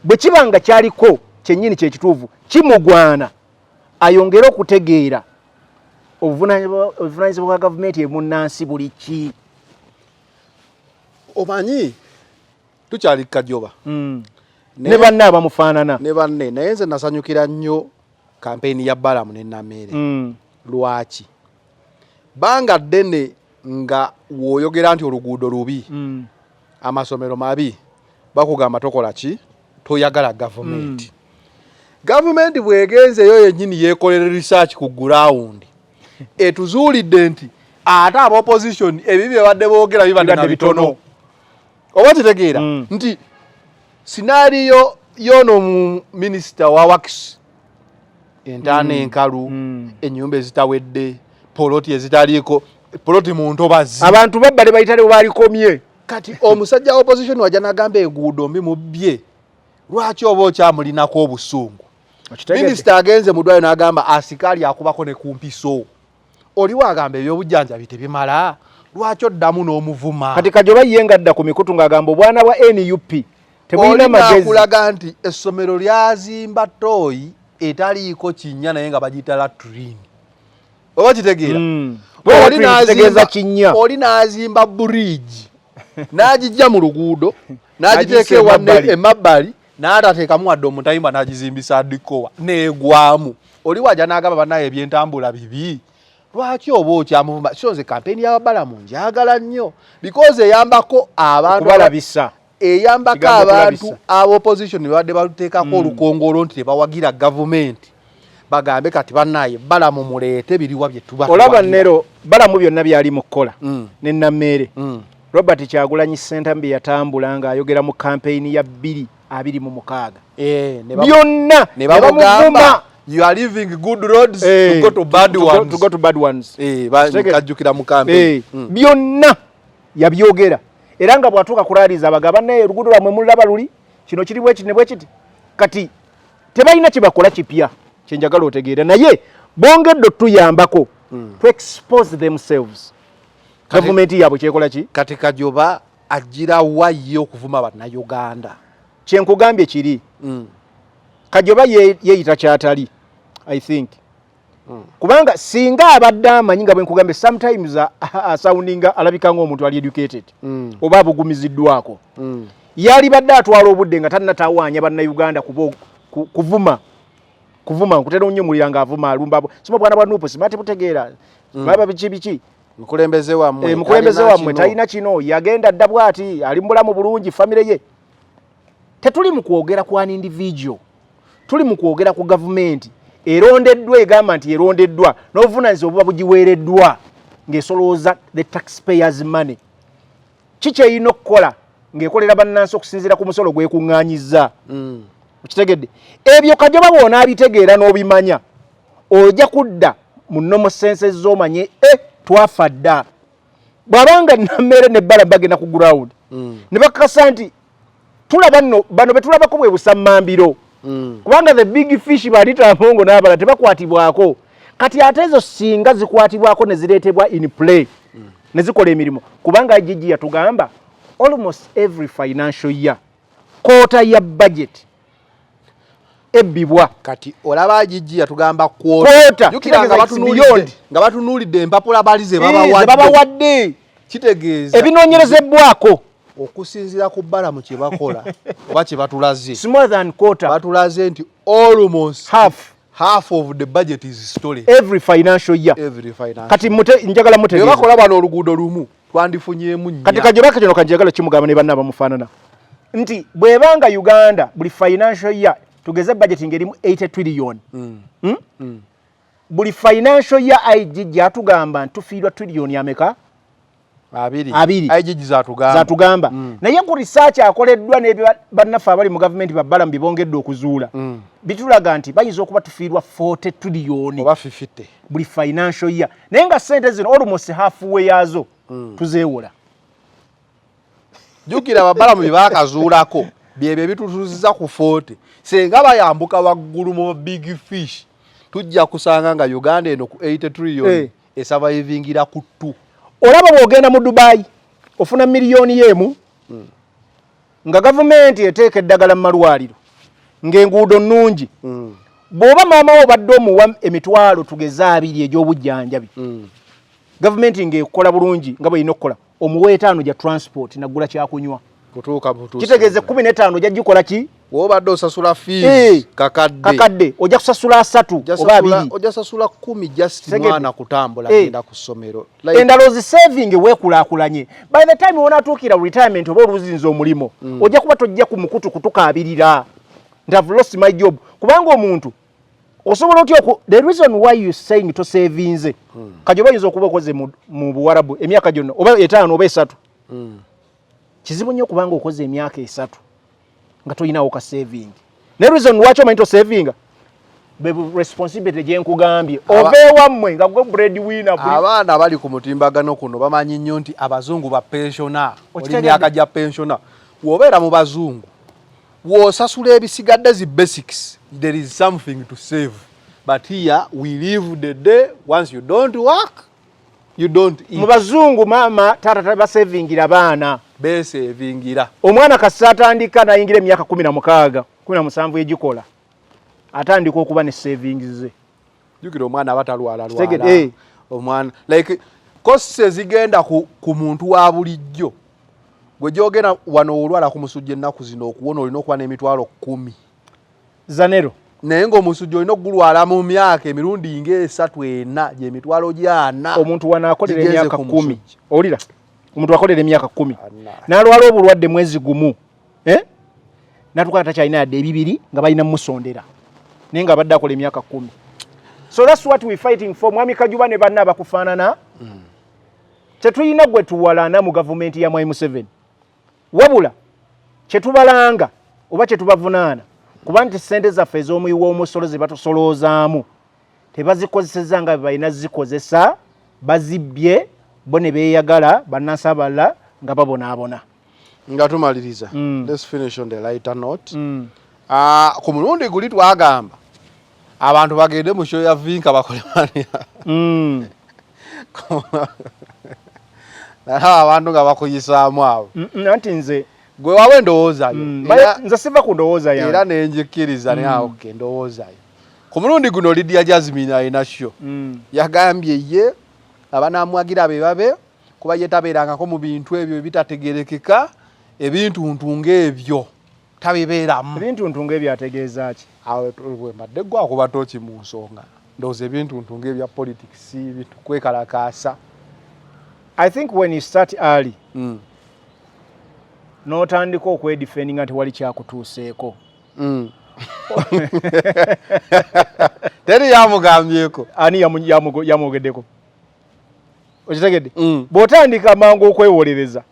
bwe kiba nga kyaliko kyennyini kyekituufu, kimugwana ayongere okutegeera obuvunanyizibwa bwa gavumenti emunnansi buli ki. Omanyi tukyali Kajoba ne banne abamufaanana. Ne banne, naye nze nasanyukira nnyo kampeyini ya Balamu ne Nameere. Lwaki? Banga ddene nga w'oyogera nti oluguudo lubi, amasomero mabi, bakugamba tokola ki, toyagala gavumenti. Gavumenti bw'egenzeeyo yennyini yeekolera research ku ground, etuzuulidde nti ate aba opposition ebibi bye badde boogera bibadde na Bibadde bitono. Bitono. Oba kitegeera nti scenario yono mu minisita wa works, entaana enkalu, ennyumba ezitawedde, poloti ezitaliiko, poloti mu ntobazi. Abantu babbale bayitale balikomye. Kati omusajja wa opposition wajja n'agamba enguudo mbi, mubbye, lwaki oba okyamulinako obusungu? Minisita agenze mu ddwaliro n'agamba asikaali akubako ne ku mpiso, oliwo agamba ebyobujjanjabi tebimala, lwaki oddamu n'omuvuma? Kati Kajoba ye ngadda ku mikutu ng'agamba obwana bwa NUP tebulina Oli magezi. Nakulaga nti essomero lyazimba toilet etaliiko kinnya naye nga bagiyita latrine, oba kitegeera? Oli Latrine kitegeeza kinnya. Oli n'azimba bridge n'agijja mu luguudo n'agiteeka N'agiyisa ewanne emabbali. Emabbali n'atateekamu wadde omutayimba, n'agizimbisa dikowa n'egwamu. Oli wajja n'agamba bannaye ebyentambula bibi, lwaki oba okyamuvuma? So nze kampeyini y'ababalamu njagala nnyo because eyambako abantu Okubalabisa. Eyambako Kigambo abantu kulabisa. aba opposition babadde baluteekako olukongolo nti tebawagira gavumenti, bagambe kati bannaye Balamu muleete biriwa bye tuba Olaba tuwagira. Nero Balamu byonna byali mu kukola ne Nammeere. Robert Kyagulanyi Ssentamu bye yatambula ng'ayogera mu kampeyini ya 2026 Eh, byonna ne ne bamuvuma. bamugamba you are leaving good roads to go to bad ones. To go to bad ones. Eh, kajjukira mu campaign. Byonna yabyogera, era nga bw'atuuka ku rallies abagaba naye oluguudo lwammwe mululaba luli kino kiri bwekiti ne bwekiti. Kati tebalina kye bakola kipya kyenjagala otegeera, naye bongedde otuyambako to expose themselves, gavumenti yaabwe kyekola ki. Kati Kajoba ajira wa ye okuvuma Bannayuganda? Kyenkugambye kiri, Kajoba yeeyita kyatali, I think, kubanga singa abadde amanyi nga bwenkugambye, sometimes asoundinga, alabika ng'omuntu ali educated oba abugumiziddwako, yali badde atwala obudde nga tannatawaanya Bannayuganda kuvuma. Kuvuma nkutera nnyo mulira ng'avuma alumba abo. Sima bwana bwa NUP sima tebutegeera. Baba biki biki. Mukulembeze wammwe. Mukulembeze wammwe talina kino, yagenda dda bw'ati, ali mu bulamu bulungi, famire ye. Tetuli mu kwogera ku an individual, tuli mu kwogera ku gavumenti erondeddwa, egamba nti erondeddwa n'obuvunaanyizibwa obuba bugiweereddwa ng'esolooza the taxpayers money. Ki kyerina okukola ng'ekolera bannansi okusinziira ku musolo gwekuŋŋaanyizza? Okitegedde? Ebyo Kajoba bw'onaabitegeera n'obimanya, ojja kudda mu normal senses z'omanye twafa dda. Bw'abanga Nammere ne Balaam bagenda ku ground ne bakakasa nti tulaba nno bano be tulabako bwe busammambiro, kubanga the big fish ba Anita Among n'abalala tebakwatibwako. Kati ate ezo singa zikwatibwako ne zireetebwa in play ne zikola emirimu, kubanga IGG yatugamba almost every financial year quarter ya budget ebbibwa. Kati olaba IGG yatugamba quarter. Jjukira nga Kitegeeza it's beyond. Nga batunuulidde empapula bali ze Ze babawadde. Babawadde. Kitegeeza ebinoonyerezebbwako. Okusinziira ku Balamu kye bakola oba kye batulaze, It's more than quarter. Batulaze nti almost half, half of the budget is stolen every financial year. Every financial. Kati njagala Bye mutegeeza bakola bano oluguudo lumu twandifunyeemu nnya. Kati Kajoba kino kanjagala kimugamba ne banna abamufaanana nti bw'ebanga Uganda buli financial year tugeze budget ng'erimu 80 trillion, Buli financial year IGG atugamba nti tufiirwa trillion ameka? Abiri. Abiri. IGG zatugamba. Zatugamba. Naye ku research akoleddwa n'ebyo bannaffe abali mu gavumenti babbalamu bibongedde okuzuula, bitulaga nti bayinza okuba tufiirwa 40 trillion oba 50 buli financial year, naye nga sente zino almost halfway yaazo tuzeewola. Jjukira ababalamu bye baakazuulako byebyo ebitutuuziza ku 40. Senga bayambuka waggulu mu big fish, tujja kusanga nga Uganda eno ku 80 trillion esurvivingira ku 2. Olaba bw'ogenda mu Dubai ofuna miliyoni y'emu nga gavumenti eteeka eddagala mu malwaliro, ng'enguudo nnungi. Bw'oba maama wo obadde omuwa emitwalo tugeze 20 egy'obujjanjabi, gavumenti ng'ekola bulungi nga bw'erina okukola, omuwa 5 gya transport naggula kyakunywa. Kutuuka butuusi. Kitegeeza 15 ojja gikola ki? W'obadde osasula fees kakadde. Kakadde ojja kusasula 30 Ojja oba 20. Ojja sasula 10 just mwana kutambula genda ku ssomero. Like, Endala ozisaving weekulaakulanye. By the time wonaatuukira retirement oba oluzinza omulimu, ojja kuba tojja ku mukutu kutukaabirira nti I've lost my job, kubanga omuntu osobola otya oku the reason why you saying tosavinze, Kajoba, oyinza okuba okoze mu Buwarabu emyaka gyonna oba 5 oba 3. Kizibu nnyo kubanga okoze emyaka 3 nga tolinawo ka saving, ne reason lwaki omanyi tosavinga be responsibility gye nkugambye. Ova ewammwe nga gwe bread winner Abaana abali ku mutimbagano kuno bamanyi nnyo nti abazungu ba pensioner, oli Okitegedde? myaka gya pensioner. Bw'obeera mu bazungu w'osasula ebisigadde zi basics, there is something to save. But here we live the day, once you don't work you don't eat. Mu bazungu maama taata tabasevingira baana. Besevingira. Omwana kasita atandika nayingira emyaka 16, 17 egikola, atandika okuba ne savings ze. Jjukira omwana aba talwala. Kitegedde, lwala. Omwana like costs ezigenda ku muntu wa bulijjo gwe gyogenda wano olwala ku musujja ennaku zino, okuwona olina okuba n'emitwalo 10. Zanero. Naye ng'omusujja olina okugulwala mu myaka emirundi ng'esatu ena, gy'emitwalo gyana. Omuntu wano akolera Gigenze emyaka ku 10. musujja. Owulira, omuntu akolera emyaka 10 Anna. n'alwala obulwadde mwezi gumu, eh? Natuka takyalina yadde ebibiri nga balina musondera, naye nga abadde akola emyaka 10. So that's what we fighting for, mwami Kajuba ne banna abakufaanana. Tetulina gwe tuwalana mu gavumenti ya mwami Museveni, wabula kyetubalanga oba kyetubavunaana kuba nti sente zaffe ez'omuwi w'omusolo ze batusoloozaamu tebazikozeseza nga bwe balina zikozesa, bazibbye bo ne beeyagala, bannansi abalala nga babonaabona. Nga tumaliriza, let's finish on the lighter note. Ah, ku mulundi guli twagamba abantu bagende mu show ya Vinka bakole mania. Nalaba abantu nga bakuyisaamu abo. Anti nze Gwe wawe endowooza yo. Nze siva ku ndowooza yange. Era nenjikkiriza naye awo ke endowooza yo. Ku mulundi guno Lydia Jasmine alina show. Yagambye ye abanamwagira be babe, kuba ye tabeerangako mu bintu ebyo ebitategerekeka, ebintuntu ng'ebyo. Tabibeeramu. Ebintuntu ng'ebyategeeza ki? Awo bwe mbadde gwakuba tooki mu nsonga, ndowooza ebintuntu ng'ebya politics, bintu kwekalakaasa. I think when you start early, n'otandika okwedefendinga nti wali kyakutuuseeko. Teri yamugambyeko. Ani yamwogeddeko? Okitegedde? Bw'otandika mangu okwewolereza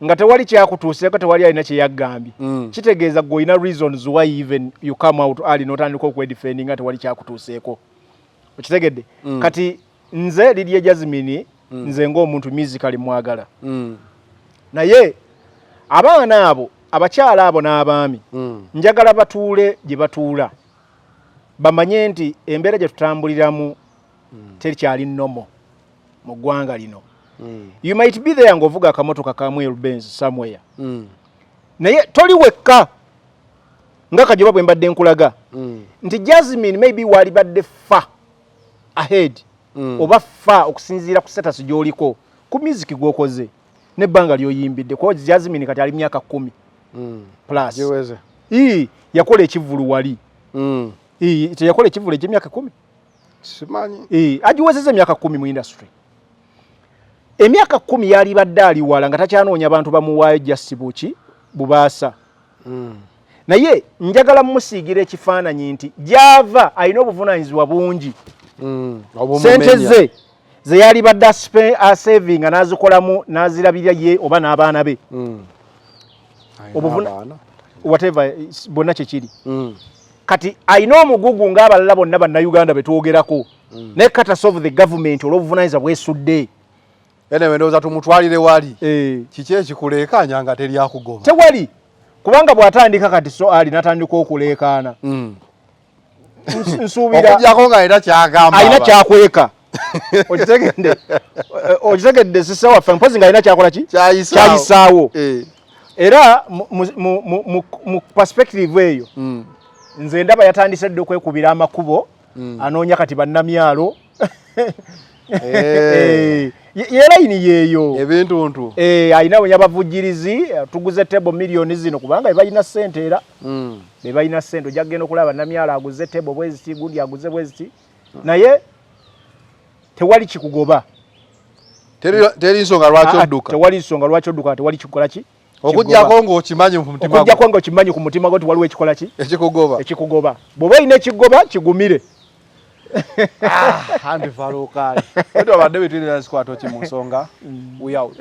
nga tewali kyakutuuseeko, tewali alina kyeyagambye, kitegeeza gwe olina reasons why even you come out early n'otandika okwedefendinga tewali kyakutuuseeko. Okitegedde? Kati nze Lydia Jasmine, nze ng'omuntu musically mwagala, naye abaana abo, abakyala abo n'abaami, njagala batuule gye batuula bamanye nti embeera gye tutambuliramu tekyali normal mu ggwanga lino. You might be there ng'ovuga akamotoka kamweru Benz somewhere, naye toli wekka. Nga kajoba bwe mbadde nkulaga nti Jasmine maybe walibadde far ahead oba fa okusinziira ku status gy'oliko, ku music gw'okoze n'ebbanga ly'oyimbidde, kuba Jasmine kati ali myaka 10 plus. Giweze. Ii, yakola ekivvulu wali. Ii, teyakola ekivvulu eky'emyaka 10? Simanyi. Ii, agiwezeza emyaka 10 mu industry. Emyaka 10 yalibadde ali wala nga takyanoonya bantu bamuwaayo just buki bubaasa. Naye njagala mumusiigira ekifaananyi nti gyava alina obuvunaanyizibwa bungi. Sente ze ze yalibadde asavinga n'azikolamu n'azirabirira ye oba n'abaana be. Whatever, bonna kyekiri. Kati alina omugugu ng'abalala bonna bannayuganda betwogerako, naye courtesy of the government olw'obuvunaanyizibwa bwesudde. Anyway, ndowooza tumutwalire wali. Kiki ekikuleekaanya nga teryakugoba? Tewali, kubanga bw'atandika kati so ali n'atandika okuleekaana, nsuubira Okujjako nga alina kyagamba alina abantu. kyakweka. Okitegedde? Okitegedde, sisa waffe? Mpozi nga alina kyakola ki? Kyayisaawo. Kyayisaawo. Era mu perspective eyo, nze ndaba yatandise dde okwekubira amakubo, anoonya kati bannamyalo. Ye layini yeeyo. Ebintuntu. Alina abavujjirizi, tuguze table miliyoni zino, kubanga bebalina ssente, era bebalina ssente. Ojja kugenda okulaba namyalo aguze table bweziti, gundi aguze bweziti, naye tewali kikugoba. Teri nsonga lwaki Ah, ah, odduka. Tewali nsonga lwaki odduka, tewali kikukola ki? Okujjako ng'okimanyi mu mutima gwo. Okujjako ng'okimanyi ku mutima gwo tiwaliwo ekikola ki? Ekikugoba. Ekikugoba. Bw'oba olina ekigoba, kigumire. Anti falukaali wetwabadde betwirira sikwata ki mu nsonga. We out.